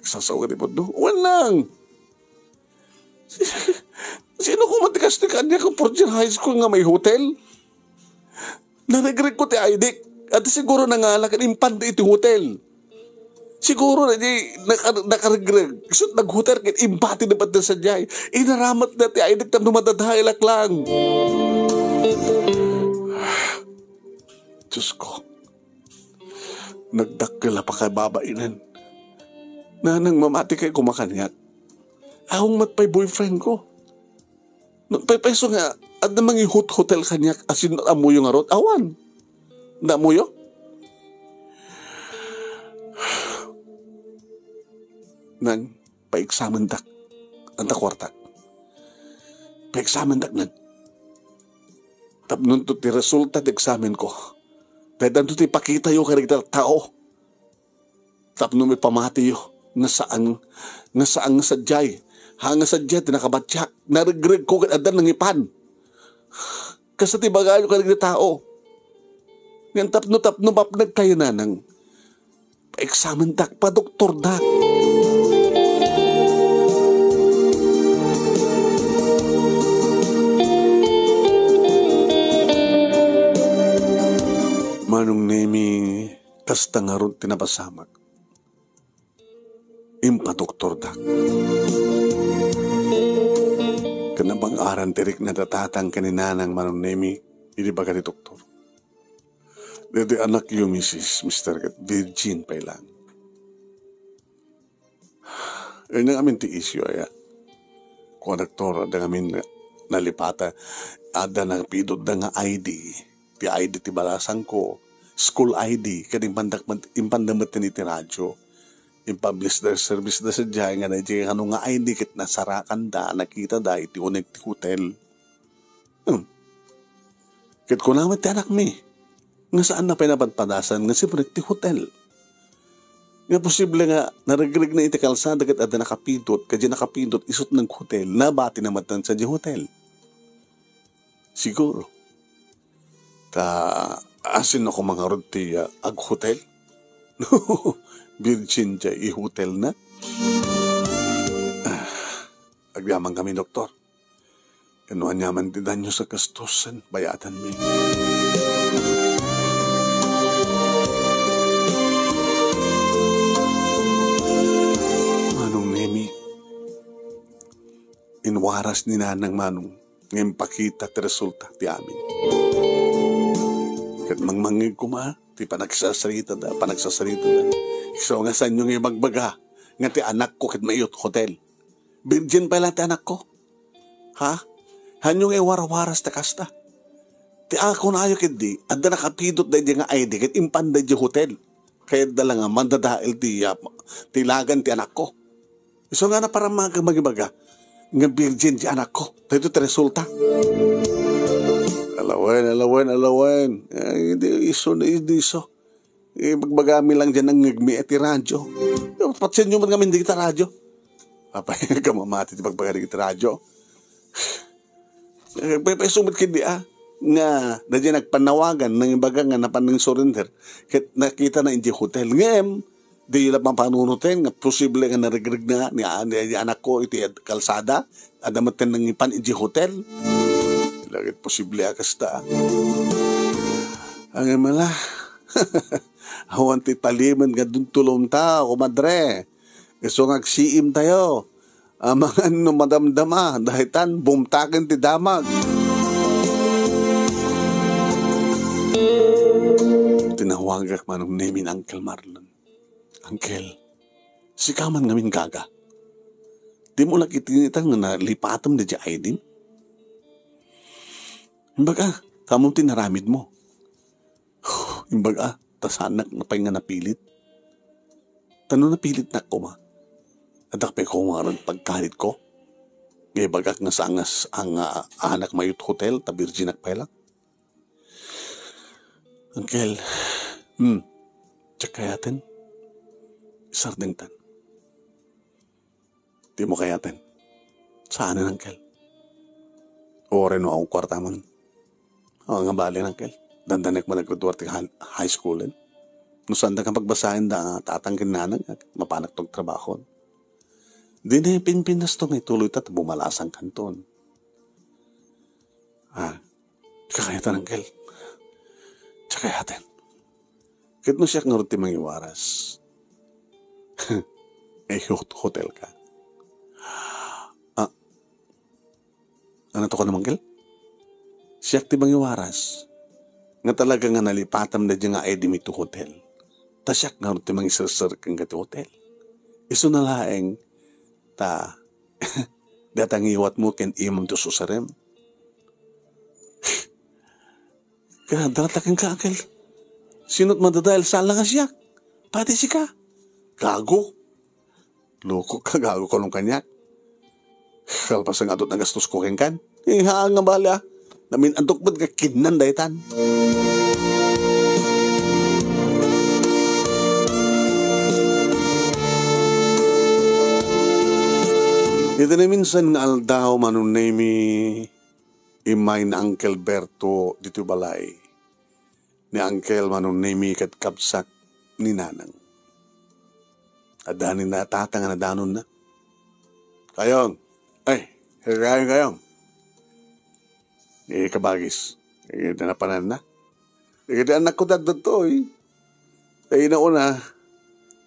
Sasaw ka ni Pondo. Wen lang. Sino ko man ti kastoy kaniak nga fourth year high school nga may hotel? Naregreg ko ti I D. At siguro nangala ken impanda iti hotel. Siguro na di naka-, nakaregreg. Isut naghotel ket imbati na ba't sadiay? Inaramat na ti I D tapno madadaelak lang. Diyos ko. Nagdakkel a pakaibabainen. Nanang mamati kay kumakaniak. Awang met pay boyfriend ko. Nagpaypayso nga, adda mangihut-hotel kaniak, asin ammoyo ngarud? Awan. Adda ammoyo? Nang, paeksamendak. Anta kuartak. Paeksamendak, nang. Tapno to ti resulta ti eksamen ko. Dayta to ti pakitayo kadagiti tao. Tapno ipamatiyo nga saan, nga saan nga sadiay. Ha, nga sadiay ti nakabatiak. Naregreg ko ket adda nangipan. Kasta ti ibagayo kadagiti tao. Ngem tapno, tapno mapnag kayo nanang. Paeksamendak, padoktordak. Manong Nemi, kasta ngarud ti napasamak. Impadoktordak. Ket nabang-aran ti rikna da tatang ken ni nanang Manong Nemi, idi baga ti doktor. Daydi anakyo, misis, mister, ket virgin pay lang. Ania ngamin ti isyu, aya? Kuan, doktor, adda ngamin nalipata, adda napidotda nga I D. Ti I D ti balasangko, school I D, ket impandak met, impanda met iti radyo. Impublish da, service da sadiay nga daydiay kano nga I D ket nasarakanda, nakitada iti uneg ti hotel. Hmm. Ket kuna met ti anakmi, nga saanna pay napadpadasan nga sipnget ti hotel. Nga posible nga naregregna iti kalsada ket adda nakapidot, ket diay nakapidot isut naghotel, nabatina met sadiay hotel. Siguro. Ta, asinno koma ngarud ti, ah, aghotel? Virgin diay ihotelna? Ah, agyamankami, doktor. Ken no aniaman ti danyos a gastusen, bayadanmi. Manong Nemi, inwaras ni Nanang Manong nga impakita ti resulta ti amin. Ket mangmangngeg koma ti panagsasaritada, panagsasaritada. Isu nga saanyo nga ibagbaga nga ti anakko ket maiyot hotel. Virgin pay la ti anakko. Ha? Saanyo nga iwarwaras ta kasta? Ti a kunayo ketdi, adda nakapidot daydi nga I D ket impanda idiay hotel. Kayatda la nga mandadael ti, ah, ti ilagan ti anakko. Isu nga naparamag a mangibaga nga virgin ti anakko. Daytoy ti resulta. Alawen, alawen, alawen. Ay, di isu, di, di isu. Ibagbagami lang diay nangngegmi iti radyo. Patienyo met ngamin dagiti radyo. Apay, kamamati ti bagbaga dagiti radyo. Eh, pe-, pe-, sumit ketdi, ah, nga daydiay nagpannawagan, nangibaga nga napan nang surrender. Ket nakitana idiay hotel. Ngem, diyo la mapanunoten nga posible nga naregregna ni, ni, ni anakko iti ad-, kalsada. Adda met nangipan idiay hotel. Lagit posible a kasta, ah. Ngem ala. Awan ti palimed nga duntulomta, komadre. Isu nga agsiimtayo. Amangan no madamdama, daytan, bumtaken ti damag. Tinawagak Manong Nemi ni Uncle Marlon. "Uncle, sika man ngamin, gaga. Dimo la kitaen nga nalipatem daydiay I D mo? Imbag a, kaamom ti inaramidmo." Imbag a, ta saanak pay nga napilit. Ta no napilitnak koma, adda pay koma ngarud pagkalitko? Nga ibagak nga saan nga, nga aanak mayo iti hotel, ta virginak pay la. "Uncle, hmm, diak kayaten. Isardengtan." "Dimo kayaten?" "Saanen, Uncle. Uray no awan kuarta man." "Awan nga bale, Uncle. Dandanek man a graduar ti hal-, high school, eh. No saanda nga pagbasaen da tatang ken nanang, mapanak to agtrabaho. Dina pinpinnasto nga ituloyta ta bumalasangkanton." "Ah, diak kayaten, Uncle. Diak kayaten. Ket no siak ngarud ti mangiwaras, eh, hot-, hotelka." "Ah, ania to kunam, Uncle? Siak ti mangiwaras nga talaga nga nalipatam daydiay nga I D mi iti hotel. Ta siak ngarud ti mangiserserbi kenka iti hotel. Isuna laeng ta dayta ngiwatmo ken imam ti ususerem." "Kaya data kenka, Uncle. Sino ti madadael saan la nga siak? Pati sika. Gago. Lokok ka, gago ka, kunam kaniak. Kalpasan nga adu ti nagastosko kenka. Eh, haan nga bale, ah. Namin-antok met nga kinnan daytan." Iti naminsan nga aldaw, Manong Nemi, immay ni Uncle Berto ditoy balay ni Uncle Manong Nemi ket kabsat ni Nanang. Adda ni tatang a nadanonna. "Kayong, ay, kayong, kayong." Eh, kabagis. Eh, napananna. Eh, iti annakko ti adda ditoy. Eh, inauna,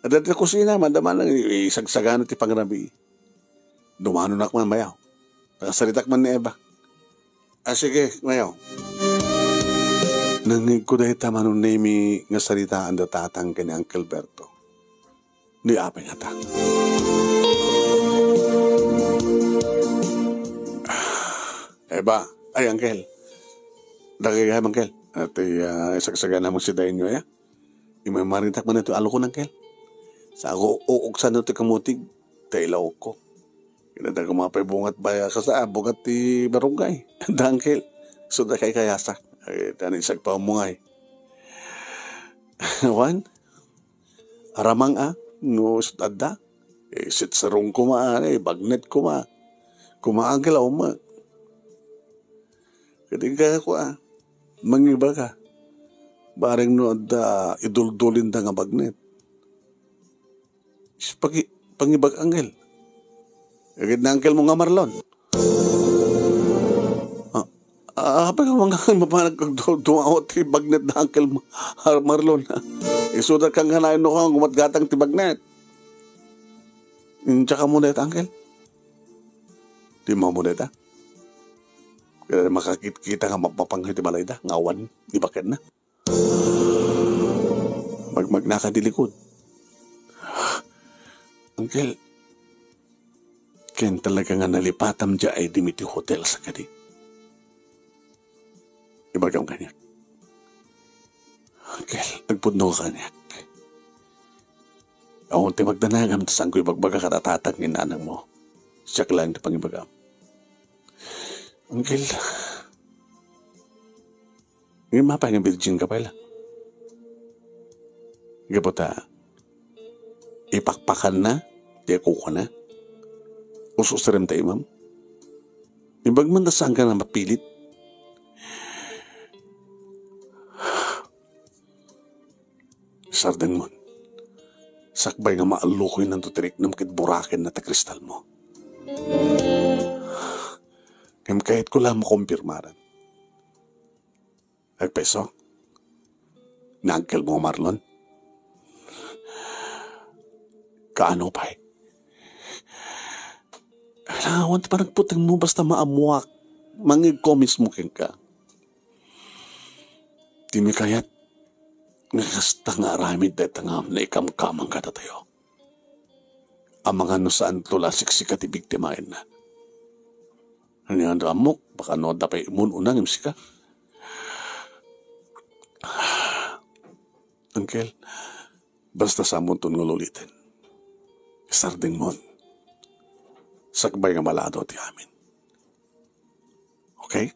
adda ti kusina, madama nang isagsagana ti pangrabii. Dumanonak man, bayaw. Nakasaritak man ni Eva. "Ah, sige, bayaw." Nangngegko dayta, Manong Nemi, nga saritaan da tatang ken ni Uncle Berto. Ni apay ngata. "Eva, ay, Uncle. Dagay gayam, Uncle. Iti, ah, isagsagana mo si dainyo, aya? Imamaritak man ito alukon, Uncle. Sa ako, uuksan ito kamutig, ta ilawko. Kinada ko mapay bungat baya ka sa bungat ti barunggay." "Da, Uncle. So, da kay kayasak. Ay, tani sagpa mo ngay." "Wan? Aramang a, no isut adda? Eh, sitsirong koma, eh, bagnet koma. Kumaagel a umek. Kadi kaya ko, ah, mangibaga. Bareng no adda iduldulinda nga bagnet." Is pagi-, pangibag, Uncle. Agid na Uncle mo nga Marlon. Ah, ah, apay ka mga mapanag kag du-, dumaot ti bagnet na Uncle mo, Har-, Marlon, ha? Isuda kang kanayon no kang gumatgatang ti bagnet. Intsaka mo dayta, Uncle. Di mo mo dayta. Kaya makakitkita nga mapapangay ti balayda, nga awan, di bakit na? Magmagnaka di likod. Uncle, ken talaga nga nalipatam diay I D mi ti hotel sa kadi. Ibagam kaniak. Uncle, agpudno ka kaniak. Awan ti magdanagam ta saanko ibagbaga kada tatang ni nanang mo. Siak lang ti pangibagam. Uncle, ngem apay nga virgin ka pay la? Gapu ta, ipakpakan na, ti kuko na. Ususerem ta imam. Imbag man ta saan ka na mapilit. Sardengmon. Sakbay nga maallukoy nanto ti riknam ket buraken na ta kristal mo. Ngem kayatko la makumpirmaran. Agpeso? Ni Uncle mo, Marlon? Kaano pay? Awan ti panagputeng mo basta maammuak. Mangegko mismo kenka. Dimi kayat nga kasta nga aramid dayta nga naikamkamang kadatayo. Amangan no saanto la a siksika ti biktimaenna. Ania nga ammok, baka no adda pay imun-una ngem sika. Uncle, basta samonton nga ul-uliten. Isardengmon. Sakbay nga maladaw ti amin. Okay?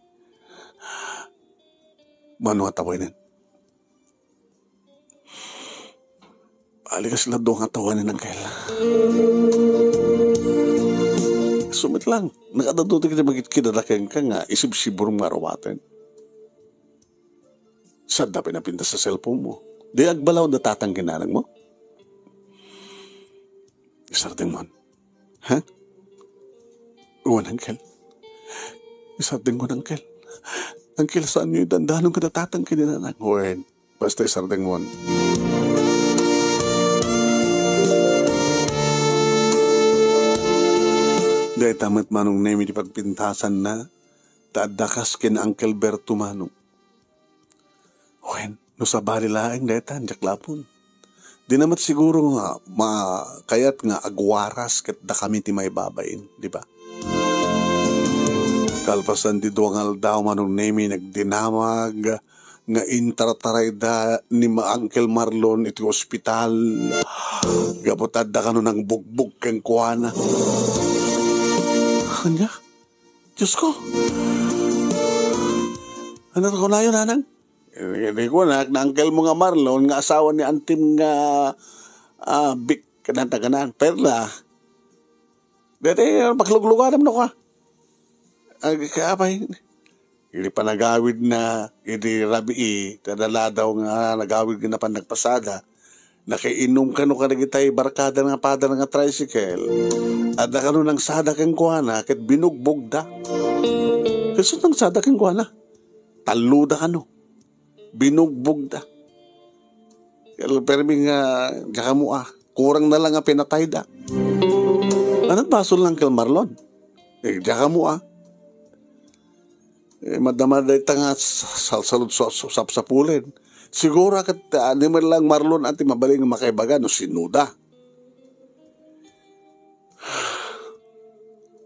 Mano nga tawenen? Bali, kasla dua nga tawenen, Uncle. Sumit lang. Nakadadutag iti magkidadakenka nga isibsibur nga arumaten. Sadda pinapintas sa cellphone mo. Di agbalaw da tatang kinanang mo? Isardengmon. Ha? Wen, Uncle. Isardengmon, Uncle. Uncle, saanyo idandanon kada tatang kinanang? Wen, basta isardengmon. Dayta met Manong Nemi ti pagpintasanna, ta adda kas ken Uncle Berto, Manong. Wen, no sabali laeng dayta, diak lapon. Dina met siguro nga ma-, kayat nga agwaras ket dakami ti maibabain, di ba? Kalpasan ti dua nga aldaw, Manong Nemi, nagdinamag nga intartarayda ni Ma-, Uncle Marlon iti ospital. Gapu ta adda kano nangbugbog kenkuana. Ania? Diyos ko! Ano kunayo, nanang? Iti kunak, na-uncle mo nga Marlon, nga asawa ni antim nga, ah, Bik, kanang taganan, Perla. Dati, paklugluganam no ka. Ag-, kaapay, iti panagawid na, iti rabii, ta daladaw nga nagawid nga napan nagpasada, nakainom kano kadagitay barkada nga pader nga tricycle. Adda kano nangsada kenkuana, ket binugbogda. Ket nangsada kenkuana, talloda kano. Binugbogda. Ket permi nga, diak ammo a. Kurang na lang nga pinatayda. Anat basol ni Uncle Marlon? Eh, diak ammo a. Eh, madama dayta nga s-, salsalud su-, su-, sapsapulen. Siguro ket, ah, ni man lang Marlon a ti mabalin nga makaibaga no sinoda.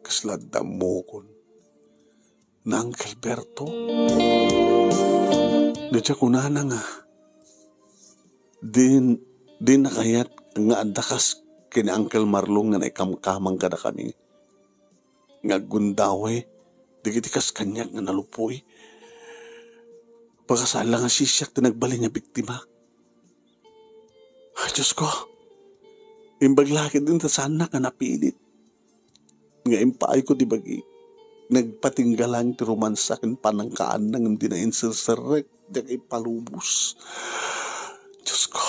Kasla dammokon. Ni Uncle Berto? Dayta kunana nga, din, di nakayat nga adda kas ken Uncle Marlon nga naikamkamang kadakami. Nga aggundawe, dagiti kas kaniak nga naluppoy. Baka saan lang a siak ti nagbalin nga biktima. Ay, Diyos ko, imbag la ketdin ta saannak nga napilit. Nga impaayko ti bagi, nagpatingga lang ti romansa ken panangkaanna ngem dina inserserrek, diak ipalubos. Diyos ko,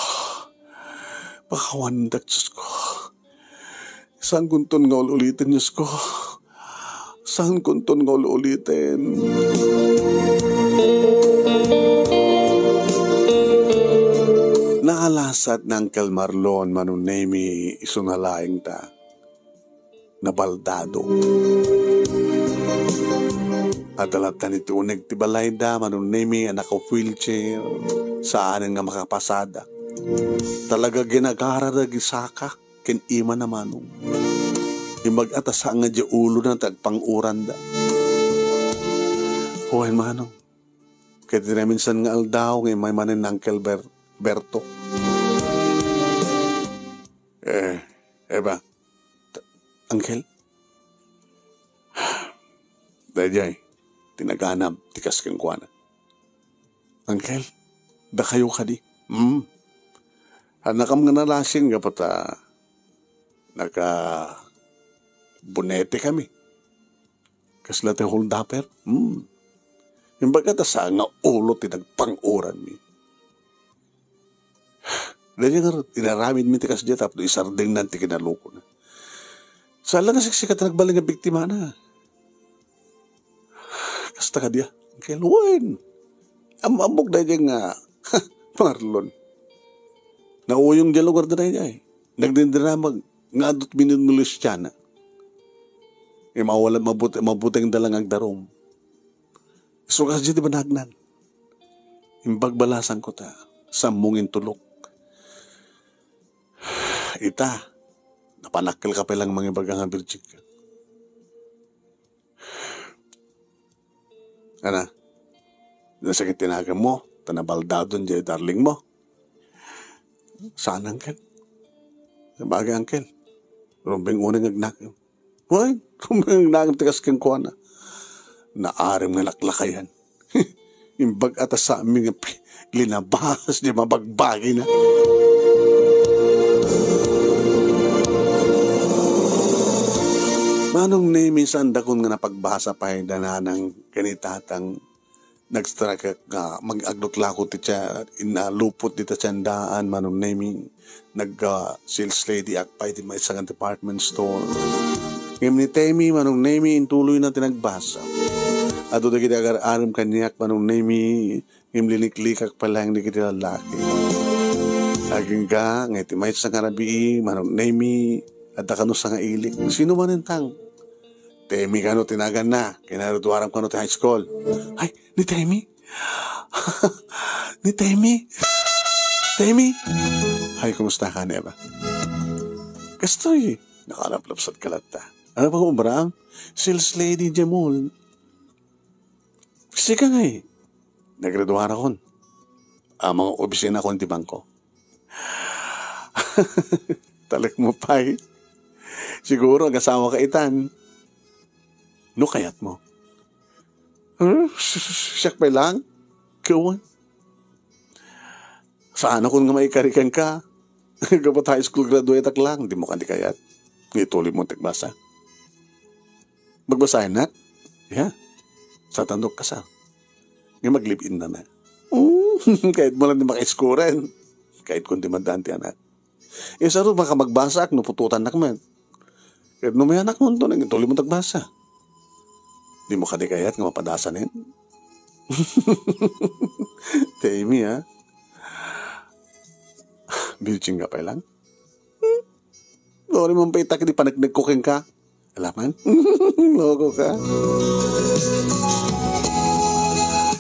pakawandak, Diyos ko. Saan kunton nga ul-uliten, Diyos ko? Saan kunton nga ul-uliten? Naalasat ni Uncle Marlon, Manong Nemi, isuna laeng ta. Nabaldado. Adda latta iti uneg ti balayda, Manong Nemi, a naka-wheelchair, saanen nga makapasada. Talaga ginagarada gisaka ken ima na, Manong. Imbag a ta saan nga diay ulona ti agpang-uranda. Wen, Manong. Ket iti naminsan nga aldaw nga immay manen ni Uncle Ber-, Berto. Eh, Eva, t-, Uncle? Daydiay, ti naganab, ti kas kenkuana. Uncle, dakayo kadi? Hmm. Annakam nga nalasin gapu ta naka-bonete kami. Kasla ti hold-upper? Hmm. Imbag a ta saan nga ulo ti nagpang-uranmi. Daydiay ngarud, inaramidmi ti kasdiay tapno isardengnan ti kinalukona. Saan la nga siksika ti nagbalin nga biktimana. Kasta kadi a, Uncle, wen. Am-, ammok daydiay nga, Marlon. Nauyong diay lugarda daydiay. Nagdindinamag nga adu ti minumulestiana. Imawala mabut-, mabutengda lang agdarum. Isu kasdiay ti banagnan. Imbagbalasanko ta, sammong intulok. Ita, napanakkelka pay lang mangibaga nga virgin ka. Ana, nasakit ti naganmo, ta nabaldadon diay darling mo. Saan, uncle? Sabagay, uncle. Rumbeng unay nga agnakem. Wen, rumbeng nga agnakem ti kas kenkuana. Naarim nga laklakayan. Imbag-at a sami nga pi-, linabas diay mabagbagina. Manong Nemi, saandakon nga napagbasa pay da nanang ken ni tatang. Nagstruggle nga mag-, agluklako ti tia-, inalupot dita tiendaan, Manong Nemi. Nag, ah, sales lady ak pay ti maysa nga department store. Ngem ni Temi, Manong Nemi, intuloyna ti nagbasa. Adu dagiti agar-arem kaniak, Manong Nemi, ngem liniklikak pay laeng dagiti lallaki. Agingga nga iti maysa nga rabii, Manong Nemi, adda kano sangailik. Sino manen tang? Temi kano ti naganna, kinagraduaram kano ti high school. Ay, ni Temi? Ni Temi? Temi? Ay, kumusta ka, Neva? Kastoy, nakalaplapsat ka latta. Ano pa kung obra? Sales lady diay mall. Sika ngay. Naggraduarakon. Amang obisinakon ti bangko. Talek mo pay. Siguro, agasawa ka itan. No kayat mo. Huh? Siak pay lang? Kawan. Saanakon nga maikari kenka. Gapu ta high school graduate ak lang, dimo kadi kayat. Nga ituloy mo ti agbasa. Magbasaennak? Ya. Sa tandok ka sa. Nga mag-live-in na na. Mm, kayat mo lang di makaiskuran. Kayat kong di mandaan ti anak. Isaro, baka magbasaak no putotannak met. Ket no may anakmonto, nagtuloy mo tagbasa. Di mo kadi kayat nga mapadasan, eh? Ti Amy, ha? Virgin ka pa lang? Hmm? Sorry man pa itak di paneknek ko kenka. Alaman? Loko ka.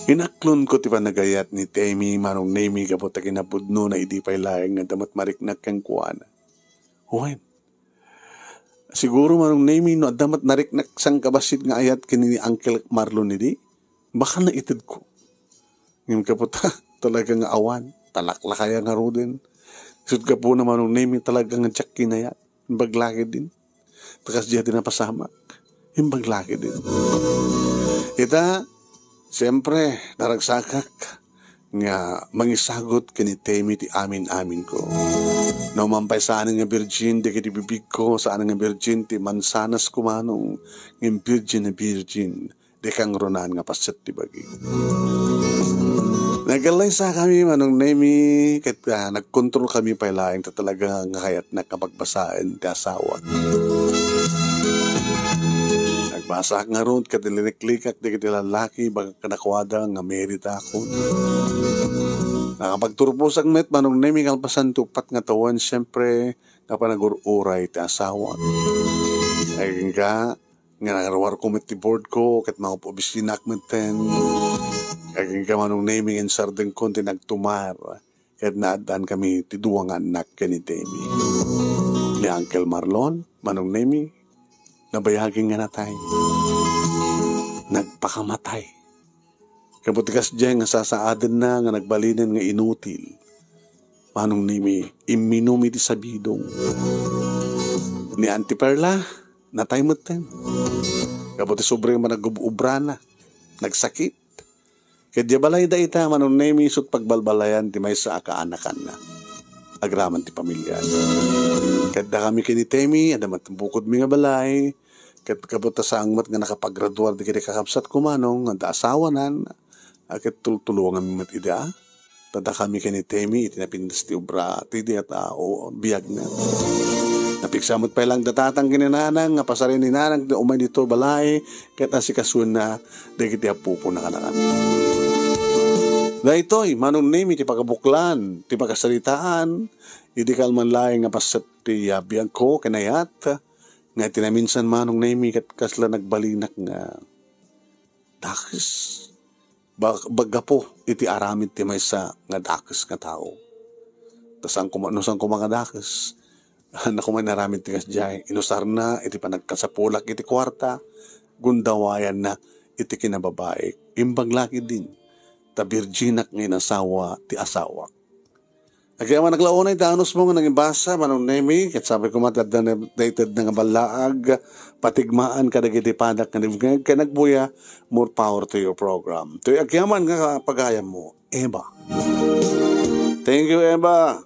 Inaklon ko ti panagayat ni Temi, Manong Nemi, gapu ta kinapudno na idi pay laeng nga adda met mariknak kenkuana. Wen, siguro, Manong Nemi, no adda met nariknak sangkabassit nga ayat ken ni Uncle Marlon idi, baka naitedko. Ngem gapu ta talaga nga awan, talaklakaya ngaruden. Isut' gapuna, Manong Nemi, talaga nga diak kinayat. Imbag lakidin. Ta kasdiay ti napasamak. Imbag lakidin. Ita, siyempre, naragsakak nga mangisagut ken ni Temi ti amin-amin ko. No man pay saan nga virgin dagiti bibig ko, saan nga virgin ti mansanas ko, Manong, ngem virgin a virgin. Di kangrunan nga paset ti bagi. Nagkallaysakami, Manong Nemi, ket, ah, nagkontrolkami pay laeng ta talaga nga kayatnak nga pagbasaen ti asawak. Nagbasaak ngarud ket liniklikak dagiti lallaki, bagak kadakuada nga merita akon. Nakapagturposak met, Manong Nemi, kalpasan ti uppat nga tawen, siyempre, nga panagur-uray ti asawak. Agingga, nga nagaruarko met ti board ko, ket mangop-obisinak metten. Agingga, Manong Nemi, insardengkon ti nagtumar, ket naaddaankami ti dua nga annak ken ni Temi. Ni Uncle Marlon, Manong Nemi, nabayagin nga natay. Nagpakamatay. Gapu ti kasdiay nga sasaadenna nga nagbalinen nga inutil, Manong Nemi, imminum iti sabidong. Ni Auntie Perla, natay metten. Gapu ti sobra nga managub-ubrana, nagsakit. Ket diay balayda ita, Manong Nemi, isut' pagbalbalayan ti maysa a kaanakanna. Agraman ti pamiliana. Ket dakami ken ni Temi, adda met bukodmi nga balay, ket gapu ta saan met nga nakapagraduar dagiti kakabsatko, Manong, adda asawanan, a ket tultulonganmi met ida. Ta dakami ken ni Temi iti napintas ti obra, ti di at, ah, o, biagna. Napigsa met pay lang da tatang ken ni nanang nga pasari ni nanang ti umay dito balay, ket asikasuenna dagiti apupona kanakan. Daytoy, Manong Nemi, ti pakabuklan, ti pakasaritaan, idi kalman laeng nga paset ti, ah, biagko, ken ayat, nga iti naminsan, Manong Nemi, ket kasla nagbalinak nga dakes. bag-, baggapo iti aramid ti maysa nga dakes nga tao. Ta saan koma, no saan koma nga dakes, haan na koma inaramid ti kasdiay. Inusarna iti panagkasapulak iti kuarta, gundawayanna iti kinababaik. Imbag la ketdin, ta birjinak nga inasawa ti asawak. Agyamanak la unay ta anusmo nga nangibasa, Manong Nemi, ket sabi koma ti adda na, daytoy adda nga ballaag, patigmaan kadagiti padak nga nibngeg, ken agbuya, more power to your program. Toy agyaman nga pagayammo, Eva. Thank you, Eva.